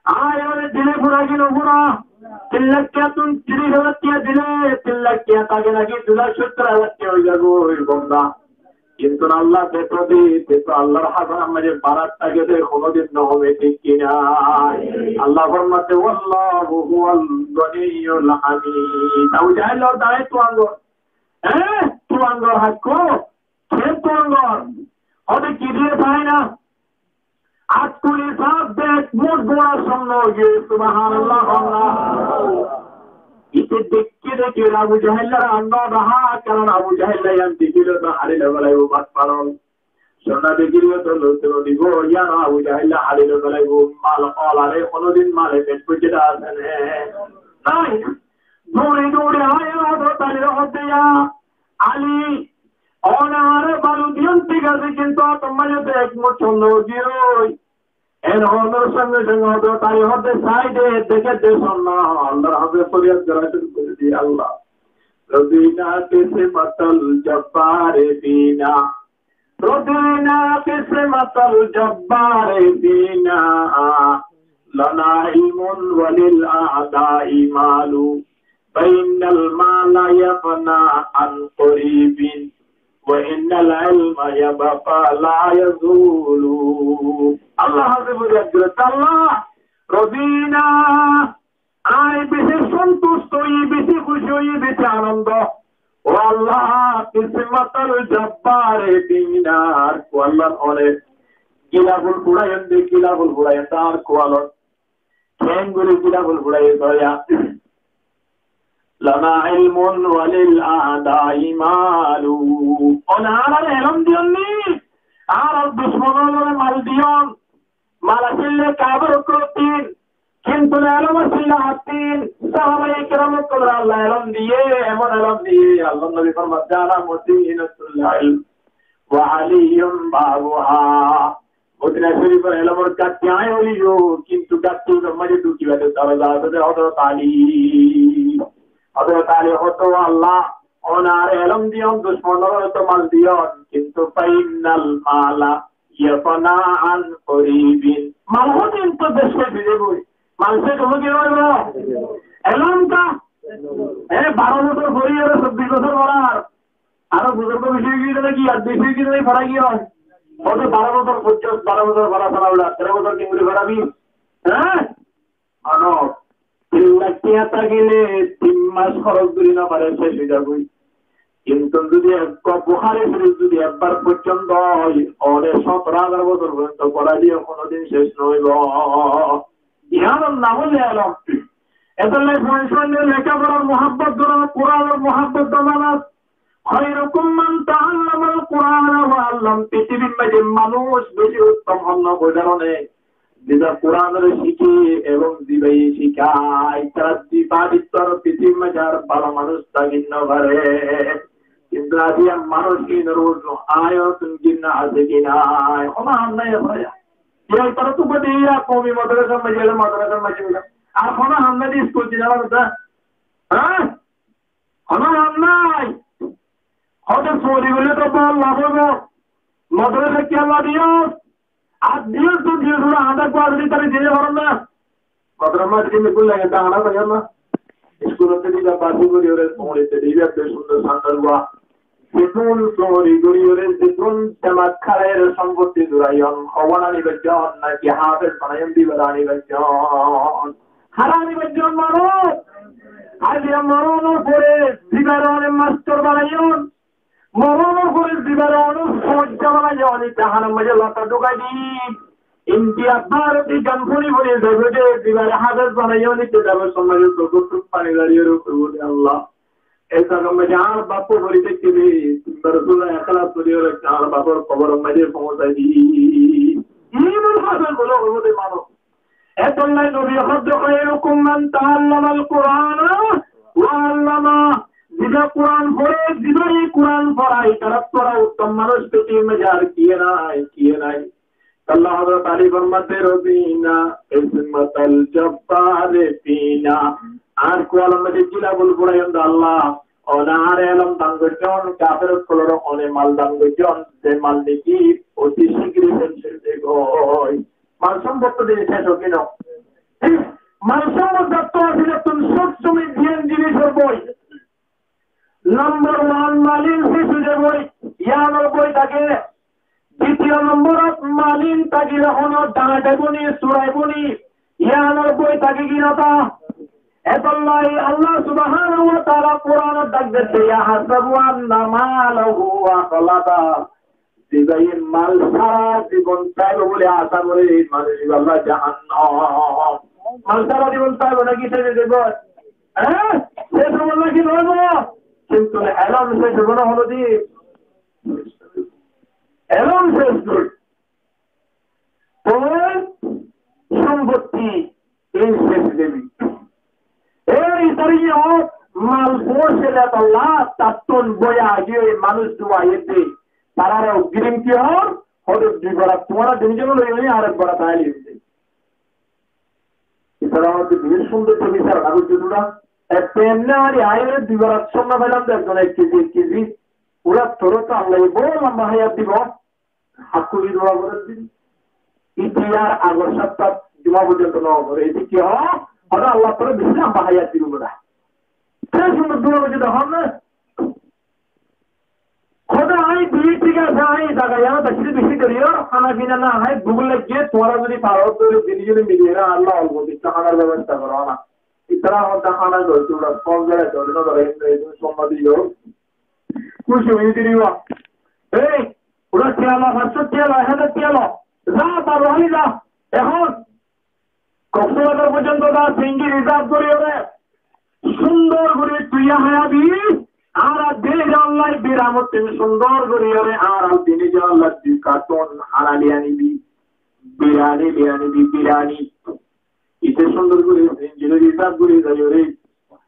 Añí ore dile fura ki no fura? Tin lak tiya tun tiris házar tiya dile, tin lak tiya táke naki dui lak sottor házar tiya ói zaibo, ói banda. Kintu Allah de to de, de to Allar hazanar maze barat táke de, honodin no home, thík ki na? Allah formate, "Wallahu huwal ganiyyul hamid." Abu Jahil, dai tuáñra. Eh, tuáñra hakko, ke tuáñra? Óde ki diye sai na? Akkuni saf de ek muth gura somno óiye, subhanallah, Allah. Ite dekki dekki Abu Jahil ar anno daha, karon Abu Jahil iyan dekile to hári loi felaibo, bat paron. Sonna dekile to loi no dibo, iyan Abu Jahil hári loi felaibo, mal ol are, honodin male pet bujje de asé ne? Nai. Dóri dóri aiyóre Hozrot Alir hoó de, "Ya Ali, one añáre balu diyon thík asé, kintu tómar maze to ek muth somno ói giyói." En honor songe songe Hozrot Ali hoó de, "Sai de, deke de somno." Allar hañse foriyad gora cúru gori diye, "Allah, radina qismatal jabbari fina, radina qismatal jabbari fina, lana ilmun walil a'da'i malu." فإن المال يفنى عن قريب، وإن العلم يبقى لا يزول. Allah hañse foriyad gorer, "Allah, radina, añí beci sontusto óiyi, beci kúci óiyi, beci anondo. Ó Allah, qismatal jabbari fina, ó Allah, one gilaful furaiyon de, gilaful furaiyon de añár kualot." Kengori gilaful furaiye soya. Lana ilmun walil a'da'i malu. One añáre elom diyon ni, añárar ducmon ólore mal diyon. Mal asíl de kafir ókkol tin, kintu elom asíl de hat tin. Sahabaye keram ókkolore Allah elom diye, emon elom diye, Allar nobi formate, "Ana madinatul ilm, wa Aliyyun babuha." Modina Córifor elomor gatti añí óileyo, kintu gatti ólor maze dhukibar de doroza asé de Hozrot Ali. Hozrot Ali hoó de, "Allah, one añáre elom diyon, ducmon ólore to mal diyon, kintu fa innal mala yafna an qoribin." Mal hodin to de céc ói zaiboi. Mal céc óibo ki no óibo? Elom ta? E, baro bosór fori ar sobbic bosór forar. Aró buzurg beci ói giyé naki, ar beci ói giyé naki, fora ki ói? Hoto baro bosór, foccíc baro bosór fora fora uçá, tero bosór ki gori forabi? Há? Mano, tin lak tiya tákile tin mas hóros gori no fare, céc ói zagói. Kintu zodi ek Buhári Córif zodi ekbar foijjonto ói, óre sótoro házar bosór foijjonto forai diye, honodin céc no óibo. Yián or nam óilde elom. Etolla foijjonto leká forar muhábbot goró, Kuran or muhábbot goró, manos. Khairukum man ta'allamal Qur'ana wa 'allam. Pitibir maze manúc beci uttom hon, ze manúc nize Kuran ore cíke ebong zibaye cíkaye, tara dui bade to pitibir maze ar bála manúc táki no fare. Kintu aijja manúc inor uzu ayat ginna asé ki nai? Hono ham nai. Tara to bade koumi madrasar maze, madrasar maze Ar hono ham nái de iskul diyar, há? Hono ham nái. Hoto sóri goille to bol lab óibo. Modorasa kiyólla diyos? Ar diyos to diyos, ura añára kuwa zodi tari dile faron na. Modorasa mazé dile kul lage, ta añára faron na. Iskulot diba basi gori ore, sóri diba be sundor sandor gua. Zitún sóri gori ore, zitún demak hárai ore sompotti zuraiyon, howan ani baijon, naki hafez banayon dibar ani baijon. Harani baijon manúc. Aijja moronor fore zibar one mastor banayon. Moronor fore zibar one fojja banayon. Ite hanor maze lota dukai di. India, Bharot, igan funi funi zaibo de, zibar hafez banayon, ite zaibo somajor dukh pani lariyor uore Allah. Ei zagar maze añár baf fori tákile, tinbar sura Ikhlas fori ore añár bafor koboror maze foóñsai di. Iman hafez bolo hoibo de manúc. Etolla nobi hoódde, "Khairukum man ta'allamal Qur'ana wa 'allamah." Ziba Quran fore, zibare Quran forai, itattú uttom manúc pitibir maze ar kiyé nai, kiyé nai. Allah Hozrot Ali formadde, "Razina qismatal jabbari fina." Añár kuwalor maze gilabul furaiyum de Allah, one añáre elom dan goijjon, kafer ókkolore one mal dan goijjon, ze mal niki oti cigre céc ói zagói. Mal sombot to din céc ói no. Mal sombot zatto asile tun sob somoi diyan jinisor boi. Nombor wan, malin céc ói zagói, yiánor boi táke. Ditiyo nomborot malin tákile hono dañtaibó ni, suraibó ni, yiánor boi táke ki no tá? Etolla Allah subhanahu wa ta'ala Quranot dak diyé, "Yahsabu anna malahu akhladah." Zibaye mal sára zibon táibo buli acá gore, ei manúc ibá jahannam. Mal sára zibon táibo naki céc ói zaibo? Há? Céc óibo naki no óibo? Kintu elom céc óibo na honodin? Elom céc óibo. Toi sompotti ei céc ói zaibo. Ei tarikot mal foóñsile tolla tattún boi agi oi manúc duwa aiyé de. Tarare oggirim ki hoór? Hoóde dui borat tuáñra dui zone loi ói, ar ek borat añí loi ói. Itara hoóde dui sundor de bisar na goijjé tura. Ette emne añí aiyóre dui borat sonna failam de, ekzon ek keji, ek keji. Ura toré to Allah ye boro lamba hayat dibo. Hakkuri dua gorer din. Iti ar agor saptat juma foijjonto no gore. Iti ki hoó? Hoó Allah tore beci lamba hayat dibo bole. Te sundor dua goijje de hoó na? Hoó de añí di, thík asé, añí zaga yián beci beci dori, hana fina no hái, buk lage, tuáñra zodi faro, dori din zodi mili na, Allah olpo beci hanar bebosta goro na. Itara hoó de hana dori, tura fon gere dori no dori, in, in, somma diyo. Kúci ói diribo. Ei, ura tiya lo, fañs cót tiya lo, ek házar tiya lo. Za, Baru Háli za. Ehón Koksbazar foijjonto za, singi rizab gori ore. Sundor gori tui háibi. Ar dine zaibolla biramot tui sundor gori ore. Ar dine zaibolla dui karton hána loi anibi. Biriyani loi anibi, biriyani. Ite sundor gori singi rizab gori zai ore.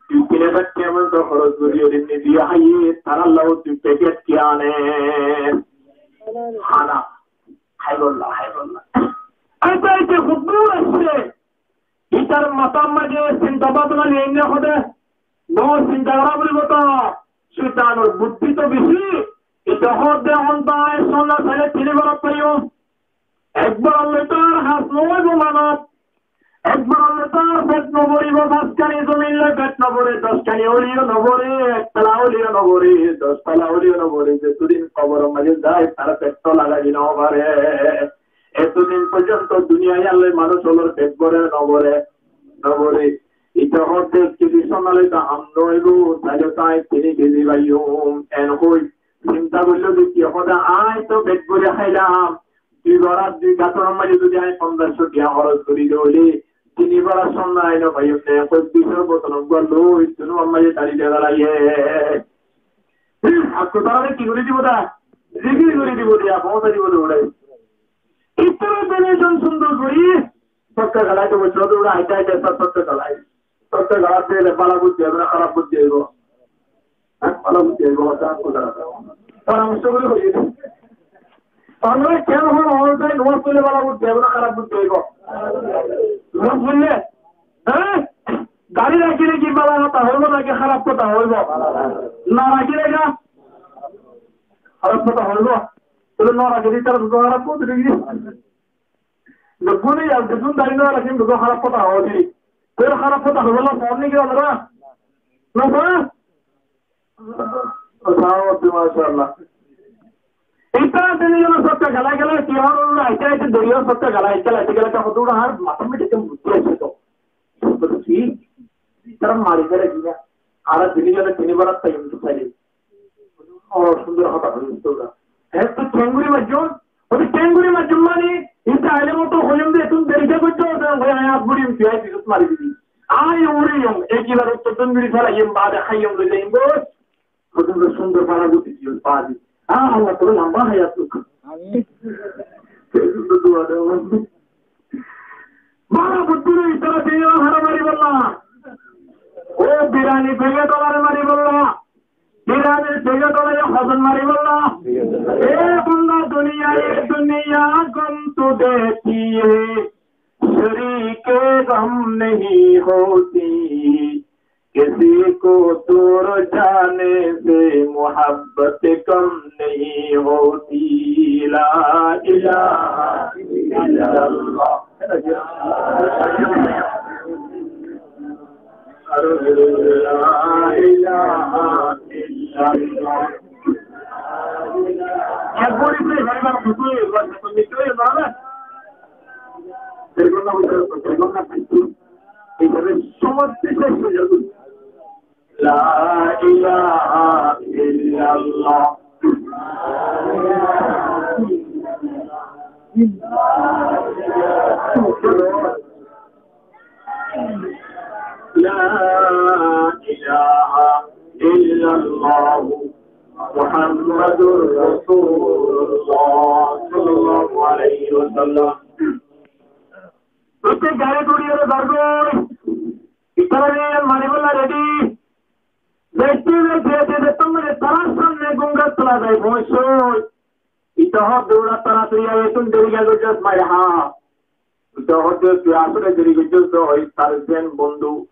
Dui tin házar tiya monto hóros gori ore, nize háiye, taralla dui packet ki ane. Hána. Háibolla, háibolla. Aite aite huddur asé. Itar matar maze sinta bhabona niyenne hode. No sinta gora foribo to. Soitanor buddhi to beci. Ite hode honta sonna saile tini borat faiyum. Ekbar Allah tar has no óibo manob. Ekbar Allah tar pet no boribo, fañskani zomin loi pet no bore, dockani óliyo no bore, ek tala óliyo no bore, doc tala óliyo no bore, zetodin koboror maze zai tar pet to lagaibi no fare. Etodin foijjonto duniyai Allah manúc ólor pet bore no bore, no bore. Ite hode kisi sonna loi to ham no óibo, taile to añí tini kezi faiyum, en hoi. Sinta goille de ki hode añí to pet bore háilam, Dui borat dui kartonor maze zodi añí fonzaic cót tiya hóros gori dóile, tini borat sonna añí no faiyum ne, hoi bisor botol uggwá loi, tunu ammá ye tari deba lage. Akko tarare ki gori dibo da? Zikir gori dibo de, foóñsai dibo de urai. Ittara donation sundor gori, tokka galai dibo, sodor urai aite aite sab tokka galai. Totte galat dile bála buddí aibo na háraf buddí aibo? Há, bála buddí aibo, hotá hotá. Poramorco gori hoi de. Tóile kiyá hon, hon sai nomaz foille bála buddí aibo na háraf buddí aibo? Nomaz foille? Há? Rakíle ki bála hotá hoibo náki háraf hotá hoibo? No rakíle ki háraf hotá hoibo? Tóile no rakíle ítara to háraf hotá hoibo. Beggúne yar beggún dari no rakíle beggún háraf hotá hoibo. Tóile háraf hotá hoibo na, fáinni ki onora? No fá? Mashallah. Ítara tin zone sótte gala gala ki hoór, aite aite doriya sótte gala, aite aite gala, hoddúr ar matár moiddhe ekdom buddí asé to. Bole ki? Ítara mari fele ki na? Añára tin zone tin bar taiyum to saile. Ó, cúndor hotá hoiye to. Hé to kengori maijjum, Hoóde kengori maijjum mani, ite aile moto hoiyum de, tui deri de goijjós, de hoi añí at buriyum, tui añí pijot mari dibi. Añí uriyum, ekibar uttor dun gori felaiyum, baade háiyum loi zaiyum goi. Hoóde cúndor fara goti diyum, baade. Ah, Allah taala lamba hayat duk. Amin. Cúndor dua de. Bála buddí loi ítara diyum, hara mari bolla. Ó birani bege dolare mari bolla. Biranir bege dolare hozon mari bolla. اے بندہ دنیا، اے دنیا غم تو دیتی ہے، شریک غم نہیں ہوتی، کسی کو دور جانے سے محبت کم نہیں ہوتی۔ لا الہ الا اللہ۔ لا الہ الا اللہ۔ لا الہ الا اللہ محمد رسول اللہ صلی اللہ علیہ وسلم۔ Ítara gari dóri ore bar goi. Ítara re mari bolla redi. Zaite zaite zaite zaite mane tarar samne gungar tola zai foóñiccé. Ítara hoódde ura taratari aiye, tui deri goijjós mari há. Ítara hoódde tui asole deri goijjós de, ói tar zen bondú.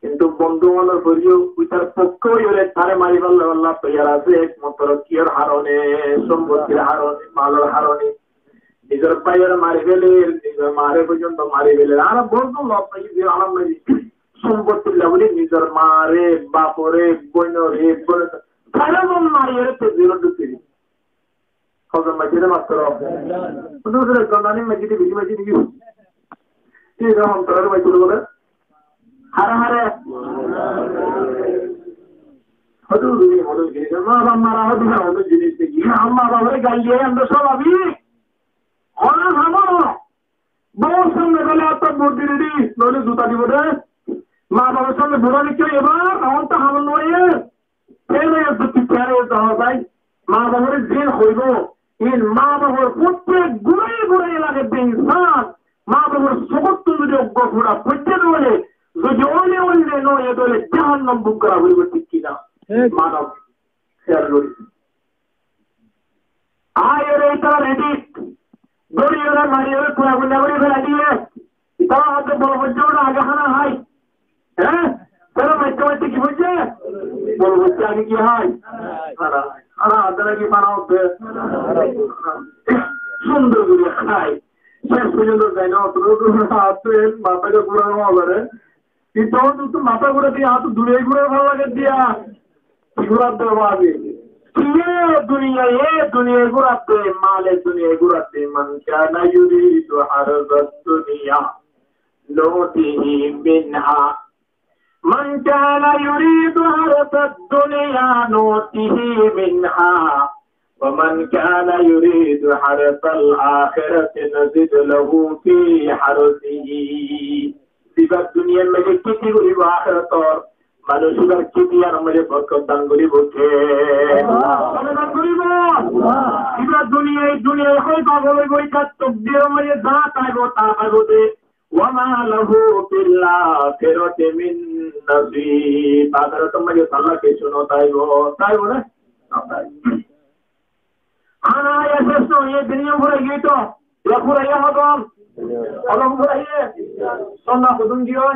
Kintu bondú ónor foriyo ítara fokká ói ore tare mari bolla bolla toiyar asé, ekmatro kiyór harone, sombottir harone, malor harone. Nizor báiyore mari féler, nizor mare foijjonto mari féler. Añára bóut dun lobbaiyí de, añára mari sombottir lá buli nizor mare, bafore, boinore, boinore, tará zon mari ore te zero dhuki di. Hozon maijjé de matro. Huzur, zondani maijjé de, beci maijjé de ki? Ki zon ontoror maijjé de bole? Hare hare. Hoddúr duri, hoddúr duri. Ma baf mara hoddúr, hoddúr duri. Ma baf ore gail diya, amra sób abi. Hono ham no. Bou samne gele atta bur diri di, noile juta dibo de. Ma baf samne bura nikka ebar, amar to ham no ye. Kene to ki kene to hoi bái. Ma baf ore zin hoibo. In ma bafor fottek gure gure elakar de insan, ma bafor sokóttun zodi uggwá fura foijje de óile, zodi óile óile no óiye de óile jahannam buk gora foribo, thík ki na? Thík. Manob, héyal gori. Aiyóre ítara redi, dóri ore mari ore kura kura gori félai diye. Ítara age bol foijje, age hána hái. Hé? Ítara maite maite ki foijje? Bol foijje, age ki hái? Hána hái. Hána hái de náki hána hái de? Cúndor gori hái. Céc foijjonto zai na, otto dúr asé, matá gura no fare. Kintu óttu matá gura diya, óttu duniyai gura bála lage diya. Ki gura de bái? Ki e duniyai, e duniyai gura de, male duniyai gura de. من كان يريد حرث الدنيا نؤته منها. من كان يريد حرث الدنيا نؤته منها ومن كان يريد حرث الآخرة نزد له في حرثه. Ziba duniyar maze keti goribo ahérator, manúic ibar keti ar maze borkot dan goribo ke? Allah. Kone dan goribo? Allah. Ziba duniyai, duniyai hoi pagol óibo, itar tokdiror maze za taibo, ta paibo de. وما له في الآخرة من نصيب. Ahérator maze Allah kessú no taibo, taibo na? No taibo. Hána haiya céc no óiye, duniya furai giyói to. Iya furai giyói hodún? Hodún furai giyói? Sonna hodún giyói?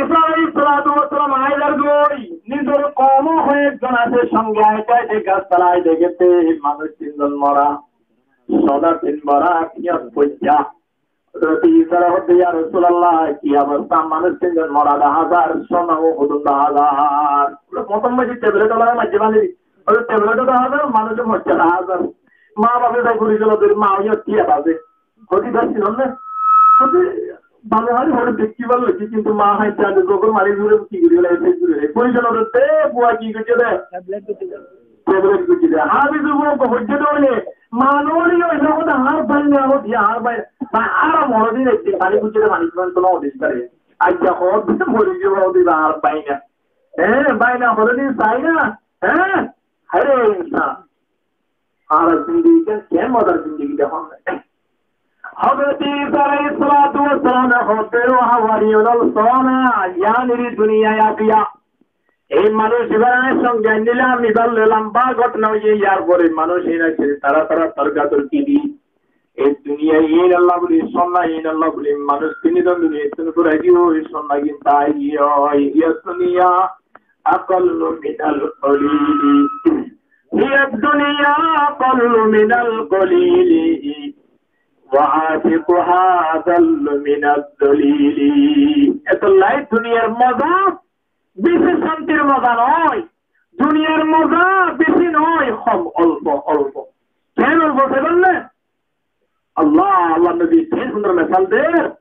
Isa aláihis salatu wassalam aizar goi, nizor koumo hoekzon asé, songe aite aite gas tala aite gete manúc tinzon mora, sona tin bora, piyaj foijja. Hozrot Isa re hoódde, "Ya Rasulallah, ki obosta? Manúc tinzon mora dahá zar, sona ó hodún dahá zar?" Bole, "Motor maze tablet ola maze bani di, tablet dahá zar, manúc mojja dahá zar." Ma bafe zai guri gelo, ma óiye ki bafe. Hodi dasi nonne? Hodi bani hari hori dekki bála lage, kintu ma hai tane zokon mari zure ki guri gelo, ese guri gelo. Guri gelo de, bua ki guri gelo? Tablet guri gelo. Tablet guri gelo. Hafiz ubo ko hojje dole. Ma nori oi na hoda har baina, hodi har baina. Ma ara moro din ekdin mani guri gelo, mani guri gelo, hodi kare. Aijja hodi mori gelo, hodi har baina. Eh, baina hodi sai na. Eh, hare insan. Añára zindigi ken, ken mozar zindigi dehón. Hozrot Isa aláihis salatu wassalam e hoódde, "Ó hawariyun ol sona, yián eri duniyai afiya." Ei manúc ibáre añí songe ainnílam, ibár loi lamba gótona óiye, yar fore manúc iín aiccé tará tará torka torki di. Ei duniyai iín olla buli, sona iín olla buli, manúc tin zon duniyai tún furai diyo, ei sona gin tai diyo, ya duniya aqallu minal qalili. Hiya dunya aqallu minal qalili, wa ashiquha adallu minad dalili. Etolla duniyar moza beci cántir moza noó, duniyar moza beci noó, hom, olfo, olfo. Ken olfo, seibar ne? Allah, Allar nobi ki cúndor mesal der.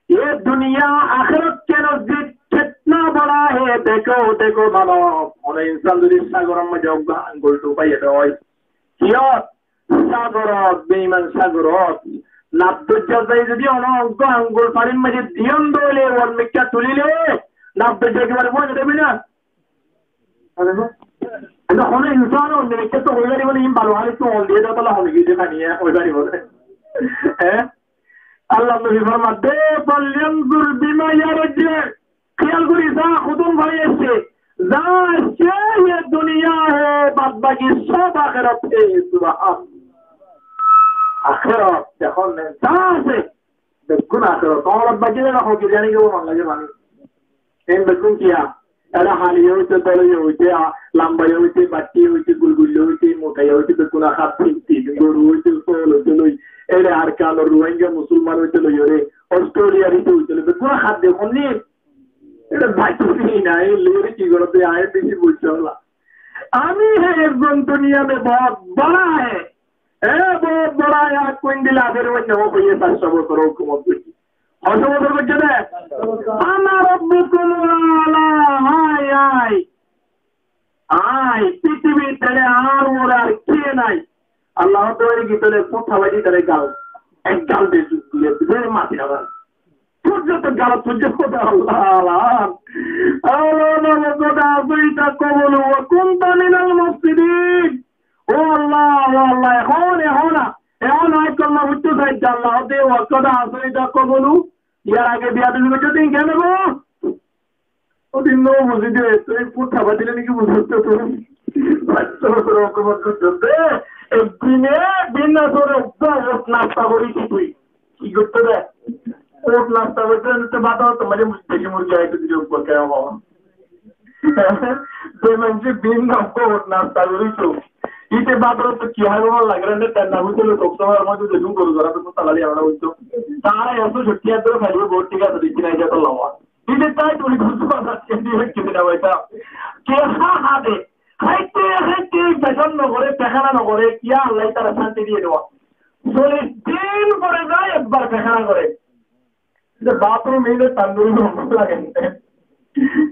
Ye duniya akérat ke nazdík kitna bada hai, dekho, dekho, manob. Hono insan zodi sagoror maze uggwá angul dubaiye de, kiyólla? Sagorot, beiman sagorot. Naf dóijja zai zodi hono uggwá angul farir maze diyon de óile, uwar mikká tulile, naf dóijja ekebare boi zaibo na? Ende hono insan onno ekká to hoi faribo na, in balo hali to on diye de, tola hoi giyé de, fani hoi faribo de. Eh? Allar nobi formadde, "Falyanzur bima yarji." Kiyal gori sa, hodún fari aiccé. Za aiccé, ye duniya hé, bad baki sob akérat hé. Subhan. Akérat, ehón ne, za asé, beggún akérat. Tomar bad baki zagá hoi giyé, zani ki, ó mane lage mane. Eén beggún kiyá? Eçé háliya óite, dóliya óite, a, lamba ya óite, battí ya óite, gulgulla óite, mota ya óite, beggún a hár tin tin, goru óite, sóol óite loi, eçé Arkanor Ruáingga musolman óite loi, eçé Australiar íte óite loi, beggún a hár de honni. Eçé battí nai, loi eçé ki goró de, añí beci buijjí ólla. আমি হে একজন দুনিয়া মে বহুত বড়া হে। এ বহুত বড়া হে, আর কোন দিলে আফের অন্য হোক, ইয়ে সাতশো বছর হুকুমত করছে। কত বছর করছে রে? আনা রব্বুকুমুল আলা, আই, আই। আই, পৃথিবীর তলে আর ওর আর কে নাই। আল্লাহ তো এই ভিতরে কথা বাজি তারে গাল। এক গাল দিয়ে চুপ দিয়ে দিবে, মাটি আবার। Sóijjo to gala, sóijjo to Allah, Allah. Allah, Allah, qad asaita qablu wa kunta minal mufsidin. Ó Allah, ó Allah, ehón, ehón, ehón añí kolma foitté sair de Allah, de wa qad asaita qablu, yar age biyadobi goijjó de kiyá óibo? Ó din no buzí de, tui fut haba dile niki buzí de tui? Bacca bacca hukumot goijjó de, ek dine din asore ekbar nasta gorí ki tui? Ki goitté de? Uth nasta goitté de, bátor to maze beci murgi aito dile uggwá kiyá hoó? Ze maincé din uggwá uth nasta gorí to, íte bátor to ki haibo, mone lage na, tenna hoitó le, toksa maze de dun goru zara to salali ana hoitó. Tara eto sotti eto felibo, bout thík asé, dikí na, ita to lawa. Íte tai tuli buzu bazar ke diye ki na baita. Ke ha ha de. Háite háite pecáb no gore, pekhána no gore, kiyá Allah tara cánti diye de. Sollic din fore zai ekbar pekhána gore. Ze bathroom e de tanduri no lage.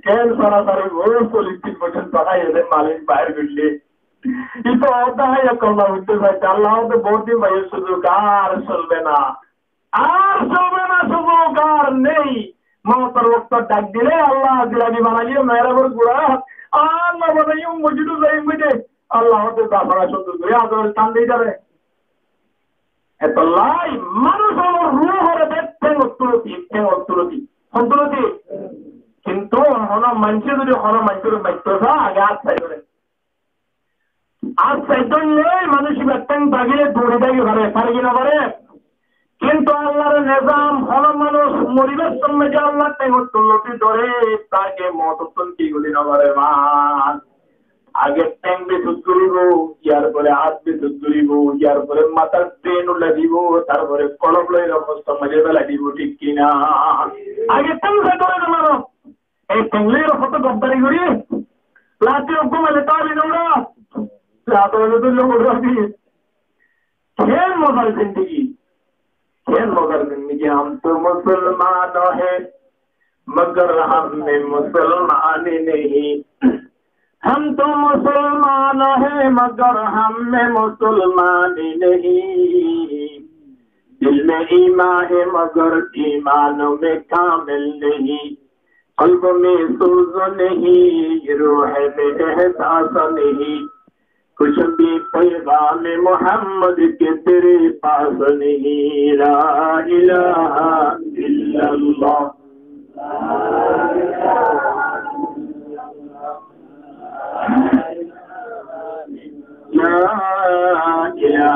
Ken sorasori ó sollic din forzonto háiye de malik bair goille. Ito óta háiye kolma foitté sair de Allah, ó to bout din baiye suzuk ar solbe na. Ar solbe na, suzuk ar ney. Moutor wokto dhak dile Allah zilabi banaiyó mehrabor gura, ar no banaiyó mosjidot zaiyum de. Allah hoó de, "Za, fara cúndor gorí azor tan de itare." Etolla manúic ólor ruh ore de théng ottú loti, théng ottú loti, hontú loti. Kintu hono maincé zodi hono maincóre maitto sa, age át sai dóre. Ar saidon loi manúic ibar théng bagile duri dagi fare, fare ki no fare? Kintu Allar nizam, hono manúic moribar somot de Allar théng ottú loti dóre, tar age mout ottún ki guli no fare man. Age théng bicót guribo, yar fore át bicót guribo, yar fore matár brain ulla dibo, tar fore kolom loi rokostor maze félai dibo, thík ki na? Age théng sai dóre de manúic. Ei théng loi ere hoto goddari gorí, lati uggwá maile tali no ura, lati uggwá maile tali no ura. Ken mozar zindigi, ken mozar zindigi. ہم تو مسلمان ہیں مگر ہم میں مسلمانی نہیں۔ ہم تو مسلمان ہیں مگر ہم میں مسلمانی نہیں۔ دل میں ایمان ہے مگر ایمان میں کامل نہیں۔ قلب میں سوز نہیں، روح میں احساس نہیں، کچھ بھی پیغام محمد کے تیرے پاس نہیں۔ لا الہ الا اللہ۔ لا الہ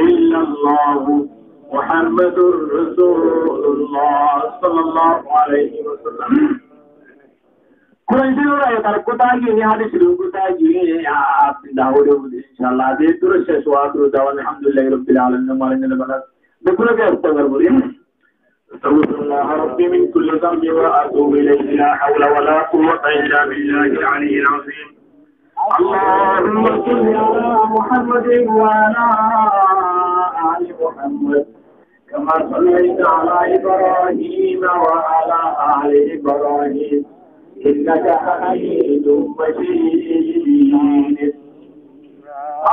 الا اللہ محمد رسول اللہ صلی اللہ علیہ وسلم۔ Kuran Córifor ayat ar kutá giyé, hádis Córifor kutá giyé, a, Abu Dawud, inshaAllah. Añárar dúa céc, wa akhiru da'wana anil hamdulillahi rabbil alamin. Beggúne ki istigfar fori. أستغفر الله ربي من كل ذنب وأتوب إليه، لا حول ولا قوة إلا بالله العلي العظيم. اللهم صل على محمد وعلى آل محمد كما صليت على إبراهيم وعلى آل إبراهيم إنك حميد مجيد.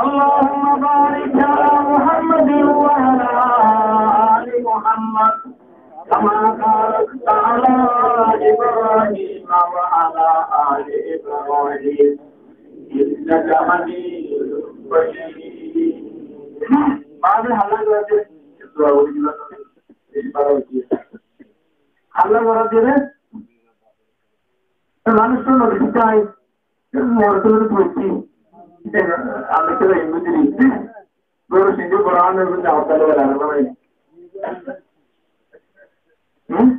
اللهم بارك على محمد وعلى آل محمد كما باركت على إبراهيم وعلى آل إبراهيم إنك حميد مجيد. Allar borot diyóre, manúic to nodi cai, morot nodi boiccé, ami to hindu diri, goro sindi boro ami hindu dawat dale bela bela. Hmm?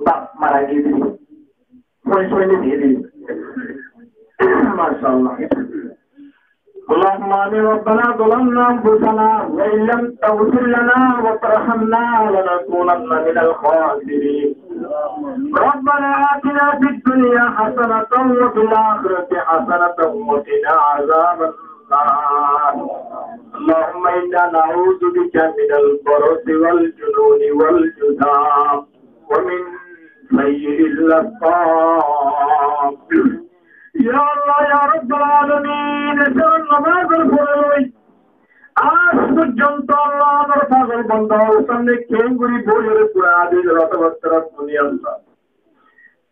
Baf mara giyé de. Fúni fúni de de. Masha Allah. اللهم آمين. ربنا ظلمنا أنفسنا وإن لم تغفر لنا وترحمنا لنكونن من الخاسرين. ربنا آتنا في الدنيا حسنة وفي الآخرة حسنة وقنا عذاب النار. اللهم إنا نعوذ بك من البرص والجنون والجذام ومن سيء الأسقام. Ya Allah, ya Rabbal Alamin, Esarar nomazor fore loi aij forzonto Allah, añárar fagol banda ókkolor samne kengori boiyóre guna adi rata battara fúni Allah.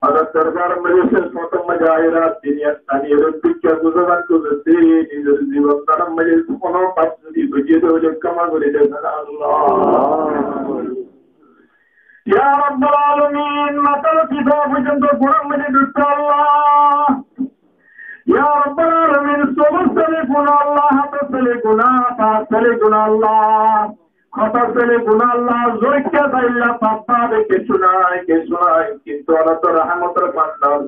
Añárar dorbar maze céc motom maze aiyóre duniyat taniyóre bikka guzar guzarte nizor zibon dánor maze hono bhul zodi ói giyé de óile kema gori diyó Allah. Ya Rabbal Alamin, matár fitá forzonto gunar maze dúkko Allah. Ya Rabbal Alamin, sók or sale guna Allah, hát or sale guna, pá or sale guna Allah, hotá or sale guna Allah, zokka zailla pap bade kessú nai, kessú nai, kintu añára to rahmotor bandar.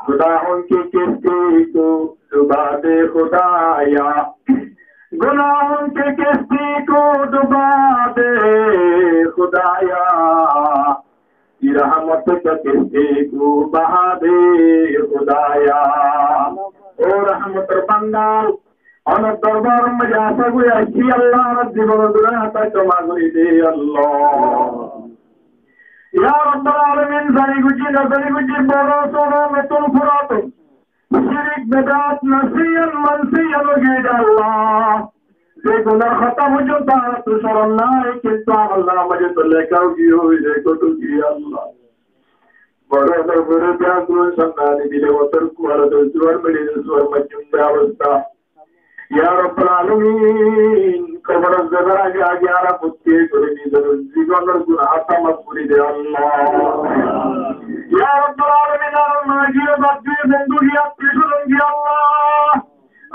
گناہوں کی کشتی کو ڈبا دے خدایا، گناہوں کی کشتی کو ڈبا دے خدایا، رحمت کی کشتی کو بہا دے خدایا۔ او rahmotor bandar, Onor dorbar maze aca gori aiccí Allah, añárar zibonor guna hotá kema gori de Allah. Ya Rabbal Alamin, zani buzí no zani buzí, boro sóto notun furana, cirik bedat nasiyan mansiyan ói giyé de Allah. Ze gunar hotá forzonto añárar to soron nai, kintu amolnamar maze to leká ói giyé, record ói giyé Allah. Boro boro bere de agun samne ani dile otor kuwar de suwar bere de suwar majjum de obosta. Ya Rabbal Alamin, koborot zebar age age añára fottí gore nizor zibonor guna hotá maf gori de Allah. Ya Rabbal Alamin, añárar ma giye, baf giye, bondhu giye, attiyo sozon giye Allah.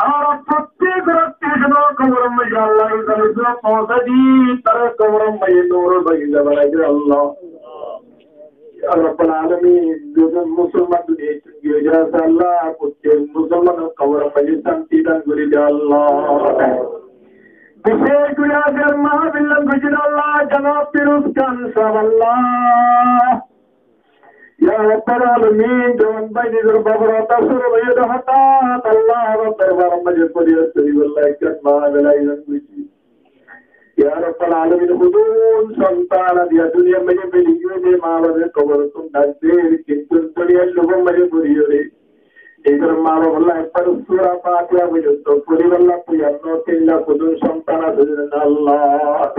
Añára fottí gore attiyo sozonor koboror maze Allah, izole suwab foóñsai de, tarár koboror maze nuror bagiza banai de Allah. Ya Rabbal Alamin, zedún musolman duniyat tún giyé de asé Allah, fottí musolmanor koboror maze cánti dan gori de Allah. Bicéc gori aijjar mahfil loi giyé de Allah, janab Firuz Khan sáb Allah. Ya Rabbal Alamin, juwan bái nizor bafor hotá cúni loiyé de hotát Allah, añárar dorbar maze foriyad goríbolla ekkán mahfil ayojon goijjé. Ya Rabbal Alamin, hodún sontan adiya duniyar maze feli giyé de, ma bafor koborot tún dhak der, kintu duniyar lobor maze foriyóre nizor ma bafor lá ekbar sura Fatiha foijjonto foribolla toiyar no, tilla hodún sontan asé de Allah.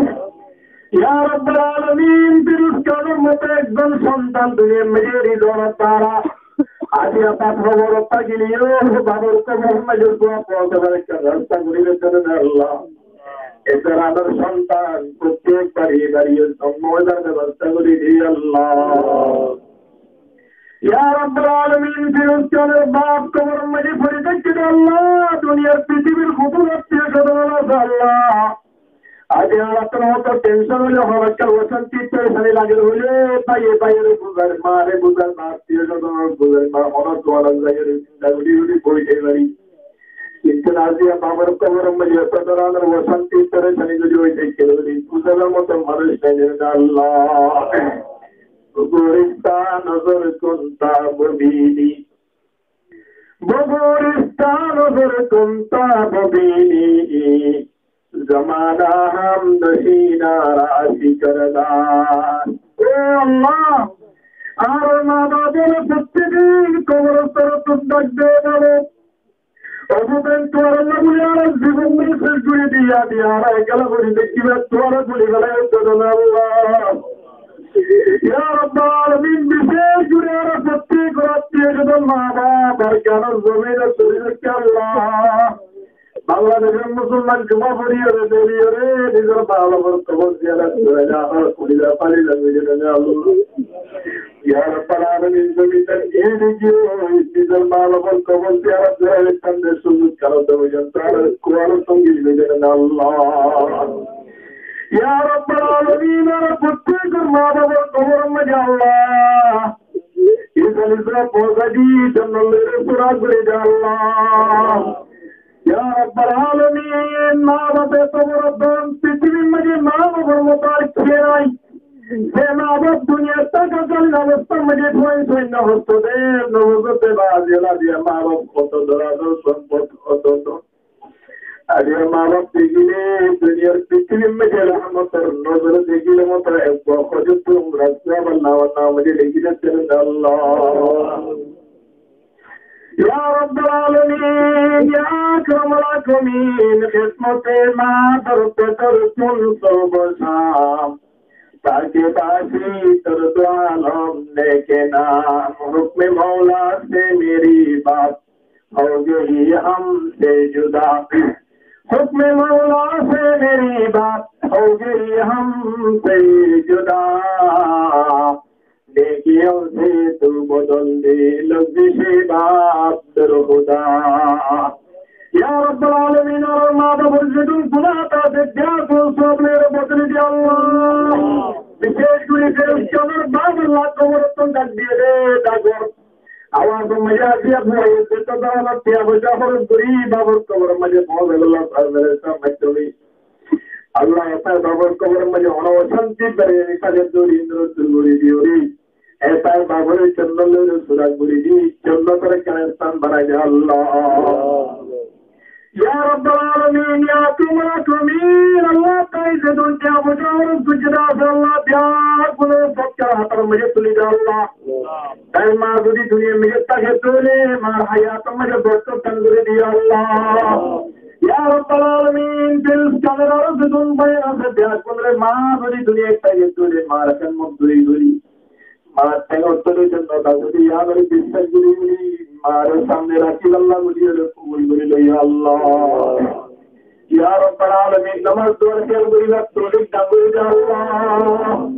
Ya Rabbal Alamin, Firuz Khanor moto ekzon sontan duniyar maze eri zon tara adiya baf koborot tákile yó bafor koboror maze suwab foóñsaibar ekkán rasta gori de Allah. Etar añárar sontan fottí bari bari zonmo óibar bebosta gori de Allah. Ya Rabbal Alamin, Firuz Khanor baf koboror maze fori tákile Allah, duniyar pitibir hodún attiyo sozon asé Allah. Aijja añárar to tension óile, hono ekkán ocánti perecani lagile óile, báiye báiyore buzar, mare buzar, ma attiyo sozonore buzar, ma hono duara zaiyore zinda gori gori boi táki fari. Kintu aijja bafor koboror maze eto dóroner ocánti perecani zodi ói táke, buzar moto manúc nai de Allah. بگریستا نظر کن تا ببینی، بگریستا نظر کن تا ببینی، زمانہ ہم نشینان را چی کردن۔ او Allah, añárar ma bafor fottí din koboror torot dhak de babo. Ó babo, tuáñra buli añárar zibon céc gori diya diya, añára ekala gori de kiba tuáñra buli félaiyo de Allah. Ya Rabbal Alamin, bicéc gori añárar fottí gorat diye de ma baf, Arkanor zomin ot tuli de Allah. Bangladecor musolman juma foriyore, foriyore, nizor ma bafor kobor ziyarat goijje, añárar kuli félaiyo de Allah. Ya Rabbal Alamin, zomin ot eri diye, nizor ma bafor kobor ziyarat goijje, tande sujud karo de, añárar kuwar tongil goijje de Allah. Ya Rabbal Alamin, añára fottíkor maa bafor kobor or maze Allah, isal isal foóñsai di, jonnot loi surak gori de Allah. Ya Rabbal Alamin, maa bafor kobor or dam fitibir maze maa bafor moto ar kiyó nai. Ze maa baf duniyat tákakalin obostar maze fuain fuain no hosto de, no hosto de, ba, ze la diya maa baf hoto dor, ador sompot hoto dor. Aijja maa baf dekíle duniyar fitibir maze rahmotor nozore dekíle moto ek bokot umra sawab Allah, Allah maze dekíle de Allah. Ya Rabbal Alamin, ya Akramal Akramin, xidmote maa baf tor tun sobo sham. Take basi tor do alom neke naam, hukme Mola se meri baat ho gayi hamse juda. Hukme Mola se meri baat ho gayi hamse juda. Nekiyon se tu bodol de lagzish-e baat dar Khuda. Ya Rabbal Alamin, añárar maa bafor zedún guná asé, de guná sób loi bodoli de Allah. Bicéc gorí Ferestáre baf or kobor ottún dak diye de, dak gor. Awaz or maze aijja boi, zeto dóron tiya foisa hóros gorí baf or kobor or maze foóñsai de Allah, Ferestá maijjé. Allah, etá baf or kobor or maze hono ocánti, berécani táke de, indro dur gorí diyo de. Etá baf ore jonnot loi surak gori di, jonnot or ekkán están banai de Allah. Ya Rabbal Alamin, ya Akramal Akramin, Allah, añára zedún tiya foisa hóros goijjí de asé Allah, beggún ore fokkir hátor maze tuli de Allah. Tar maa zodi duniyar maze táke de óile, maar hayat or maze borkot dan gori de Allah. Ya Rabbal Alamin, Ferestáre aro zedún bái asé, beggún ore maa zodi duniyat táke de óile, maar ekkán mozdurí gori. Maar tengor tole jonnot asé de, yían ore biswas gori gori, maar samne rakí Allah buli ore kobul gori lo, ya Allah. Ya Rabbal Alamin, nomaz duar hiyal goribar toufik dan gori de Allah.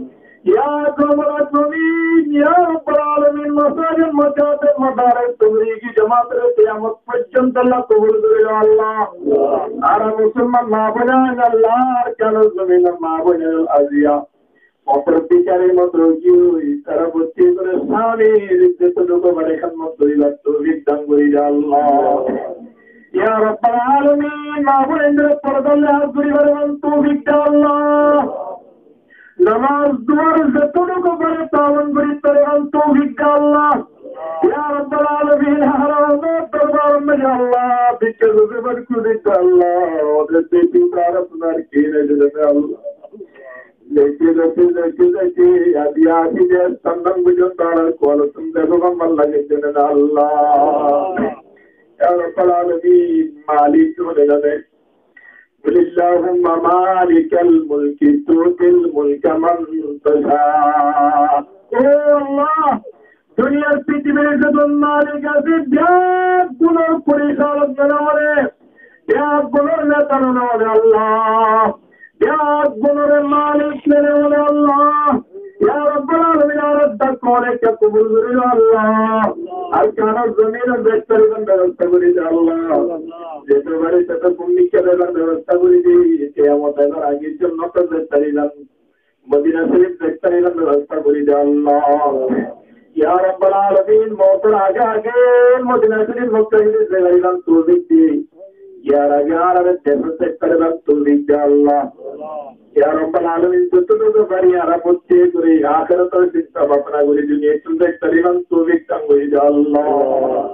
Ya Rabbal Alamin, ya Rabbal Alamin, masajid, masajid, madaris, tabligi jamat ore kiyamot foijjonto Allah kobul gori lo Allah. Añára musolman maa boin ókkol Allah, ar kiyólla zomin or maa boin ókkol aijja Moutor bikari moto giyói, tará fottí zone samir zeto duk fare hidmot goribar toufik dan gori de Allah. Ya Rabbal Alamin, maa boin ókkol porda lehaz goribar toufik de Allah. Nomaz duar zeto duk fare palon goribar toufik de Allah. Ya Rabbal Alamin, haram dorbar maze Allah, bikka goribar toufik de Allah. Oder beci tará tunar kine de Allah. Zaki, zaki, zaki, zaki, aijja aijja de sannan bujun tarar kuwal sun de baba malla gejene Allah. Ya Rabbal Alamin, Malik hone nane. قل اللهم مالك الملك تؤتي الملك من تشاء. O Allah, duniyar fitibir zedún malik asé, beggún or poricalok nene wala, beggún or neta nene wala Allah, beggún or malik nene wala Allah. Ya Rabbal Alamin, añárar dak kobul gori lo Allah. Ar kiyólla zomin ot zaibar bebosta gori de Allah. Zeto fare teto gúm nikká zaibar bebosta gori de, kiyamot aibar age jonnot ot zaibar, Modina Sharif zaibar bebosta gori de Allah. Ya Rabbal Alamin, moutor age age Modina Sharif Mokka Sharif zaibar toufik de. Yar age añárare dec ot zaibar toufik de Allah. Ya Rabbal Alamin, zeto duk fari añára fottí gori, ahérator sinta bhabna gori, duniyat tún zaibar toufik dan gori de Allah.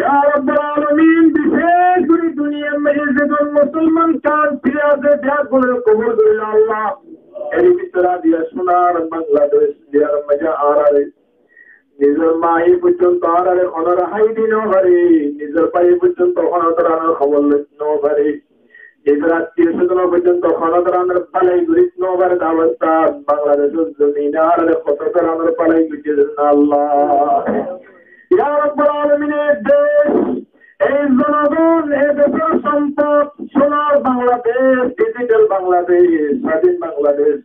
Ya Rabbal Alamin, bicéc gori duniyar maze zedún musolman kan firi asé, beggún ore kobul gori lo Allah. Er bútore aijja sonar Bangladesh, India r maze añárare nizor maa foijjonto añárare honó rehai di no fare, nizor bái foijjonto honó doronor hobor loi no fare, nizor attiyo sójon foijjonto honó doronor bálai gori no fare de obostát Bangladesh or zomin ot añárare hoto doronor bálai gori de Allah. Ya Rabbal Alamin, e dec, e zonogon, e decor sompot, sonar Bangladesh, digital Bangladesh, swadhin Bangladesh,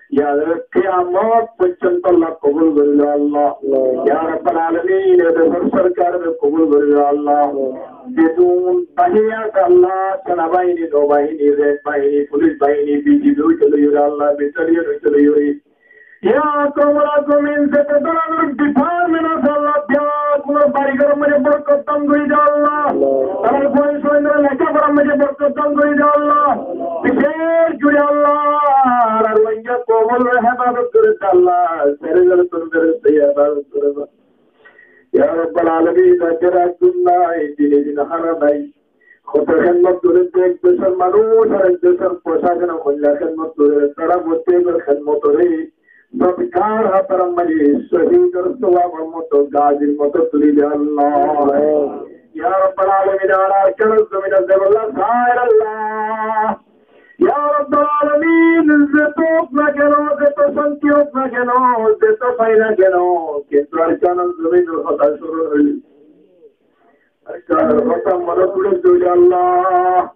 Yar kiyamot foijjonto Allah kobul gorí lo Allah. Amin. Ya Rabbal Alamin, e decor sorkar re kobul gorí lo Allah. Amin. Zedún bahini asé Allah, sena bahini, nou bahini, red bahini, police bahini, B G B óite loiyóre Allah, battalion óite loiyóre. Ya Rabbal Alamin, zedún department asé Allah, biyaggúnor bari gorór maze borkot dan gorí de Allah. Amin. Tarár boyos óile leká forar maze borkot dan gorí de Allah. Bicéc gorí Allah, añárar Rohingya koumor hefazot gorí de Allah, sere sere tun bere se hefazot gorí de. Ya Rabbal Alamin, raite rait gúm nai, dine dine hána nai. Hoto hédmot gorer de ek decor manúc ar ek decor procasone hoilla hédmot gorer, tará fottí ekzonor hédmot gorer. Sodkar hátor maze cóhidor sowabor moto, gazir moto tuli de Allah. Ya Rabbal Alamin, añára Arkanor zominot zebolla sair Allah. Ya Rabbal Alamin, zeto ók na keno, zeto cánti ók na keno, zeto fai na keno, kintu Arkanor zominor hotá cúru óile, Arkanor hotá monot uçé de óile Allah,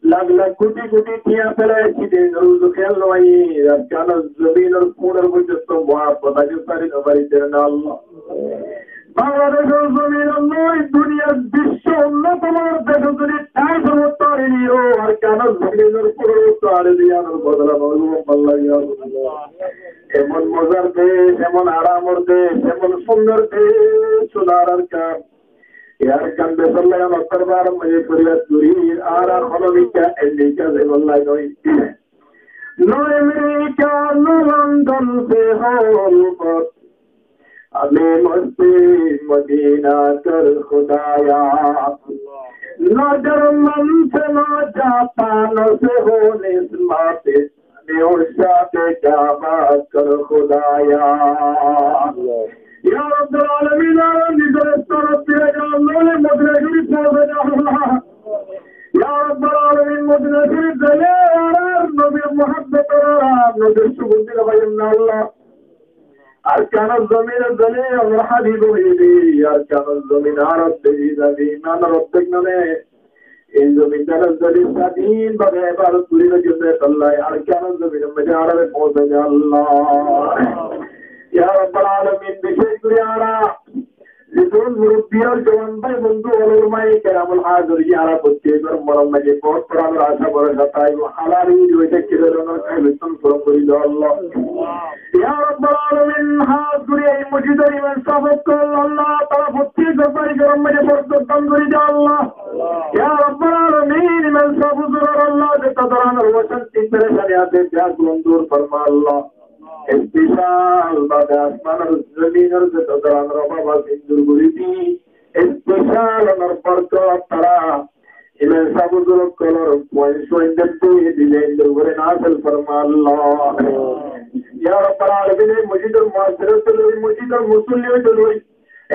lak lak koti koti tiya félai, sidin ruz kiyal no ai, Arkanor zominor kunor foijjonto muhabbot aijjó sari no fari de na Allah. Bangladecor zominot loi duniyar bicco unnoto manor decot zodi thaí fottí añáre niyo, Arkanor zominor fottí añáre niyanor bodola no loibo Allah, ya Allah. Emon mozar dec, emon aramor dec, emon cúndor dec, cúndor Arkan. E Arkan decor loi añára torbar maze foriyad gorí, añára hono mikká Amerika zaibar loi no. نہ امریکہ نہ لندن سے ہو الفت، ہمیں مستی مدینہ کر خدایا۔ نہ جرمن سے نہ جاپان سے ہو نسبت، ہمیں عشاق کعبہ کر خدایا۔ Ya Rabbal Alamin, añára nizor estan ot firi aiyí Allah, Modina Córif fóñsai de Allah. Ya Rabbal Alamin, Modina Córif zaile añárar nobir muhabbot, añárar nobir sugun dila faiyum na Allah. Arkanor zomin ot zaile añárar habib óiye de, Arkanor zomin añárar deki zabi, imanor oddek nane, ei zomin ot zaile sadin bábe ebadot gorí faijjum de Allah, Arkanor zomin ot añárare fóñsai de Allah. Ya Rabbal Alamin, bicéc gorí añára Zedún murubbi ar juwan bái bondú ókkol, ulamaye keramul házir, añára fottí ekzonor monor maze bout foranor acá borosa táibo, halal ruzi ói táke de, onor hájat furan gorí do Allah. Ya Rabbal Alamin, hás gorí ei mosjidor imam sáb ókkol Allah, tará fottí ekzonor bari gorór maze borkot dan gorí do Allah. Ya Rabbal Alamin, imam sáb huzuror Allah, ze tarar onor ocánti perecani asé, beggún dur forma Allah. Especial bábe asmanor zominor zeto doronor obab asé dur gorí di, especial onor borkot tará imam sáb huzur ókkolor fuain fuain dóri dile dur gorí nasil forma Allah. Ya Rabbal Alamin, ei mosjidor muassir ókkol, ei mosjidor musolli ókkol,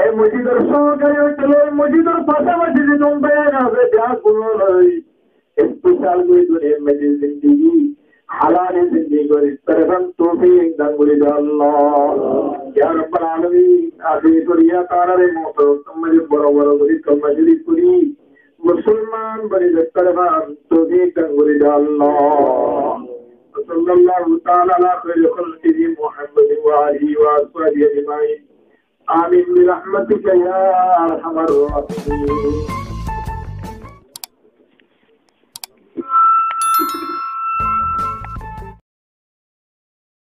ei mosjidor sohkari ókkol, ei mosjidor fasafashi zedún bái asé, beggún loi especial gorí duniyar maze zindigi, halal zindigi gorí tarfán toufik dan gorí do Allah. Ya Rabbal Alamin, añárar foriyad añárare moutor maze boro boro gorí kalma shorif fori, musolman boni tarfán toufik dan gorí do Allah. وصلى الله تعالى على خير خلقه محمد وآله وأصحابه أجمعين. آمين برحمتك يا أرحم الراحمين.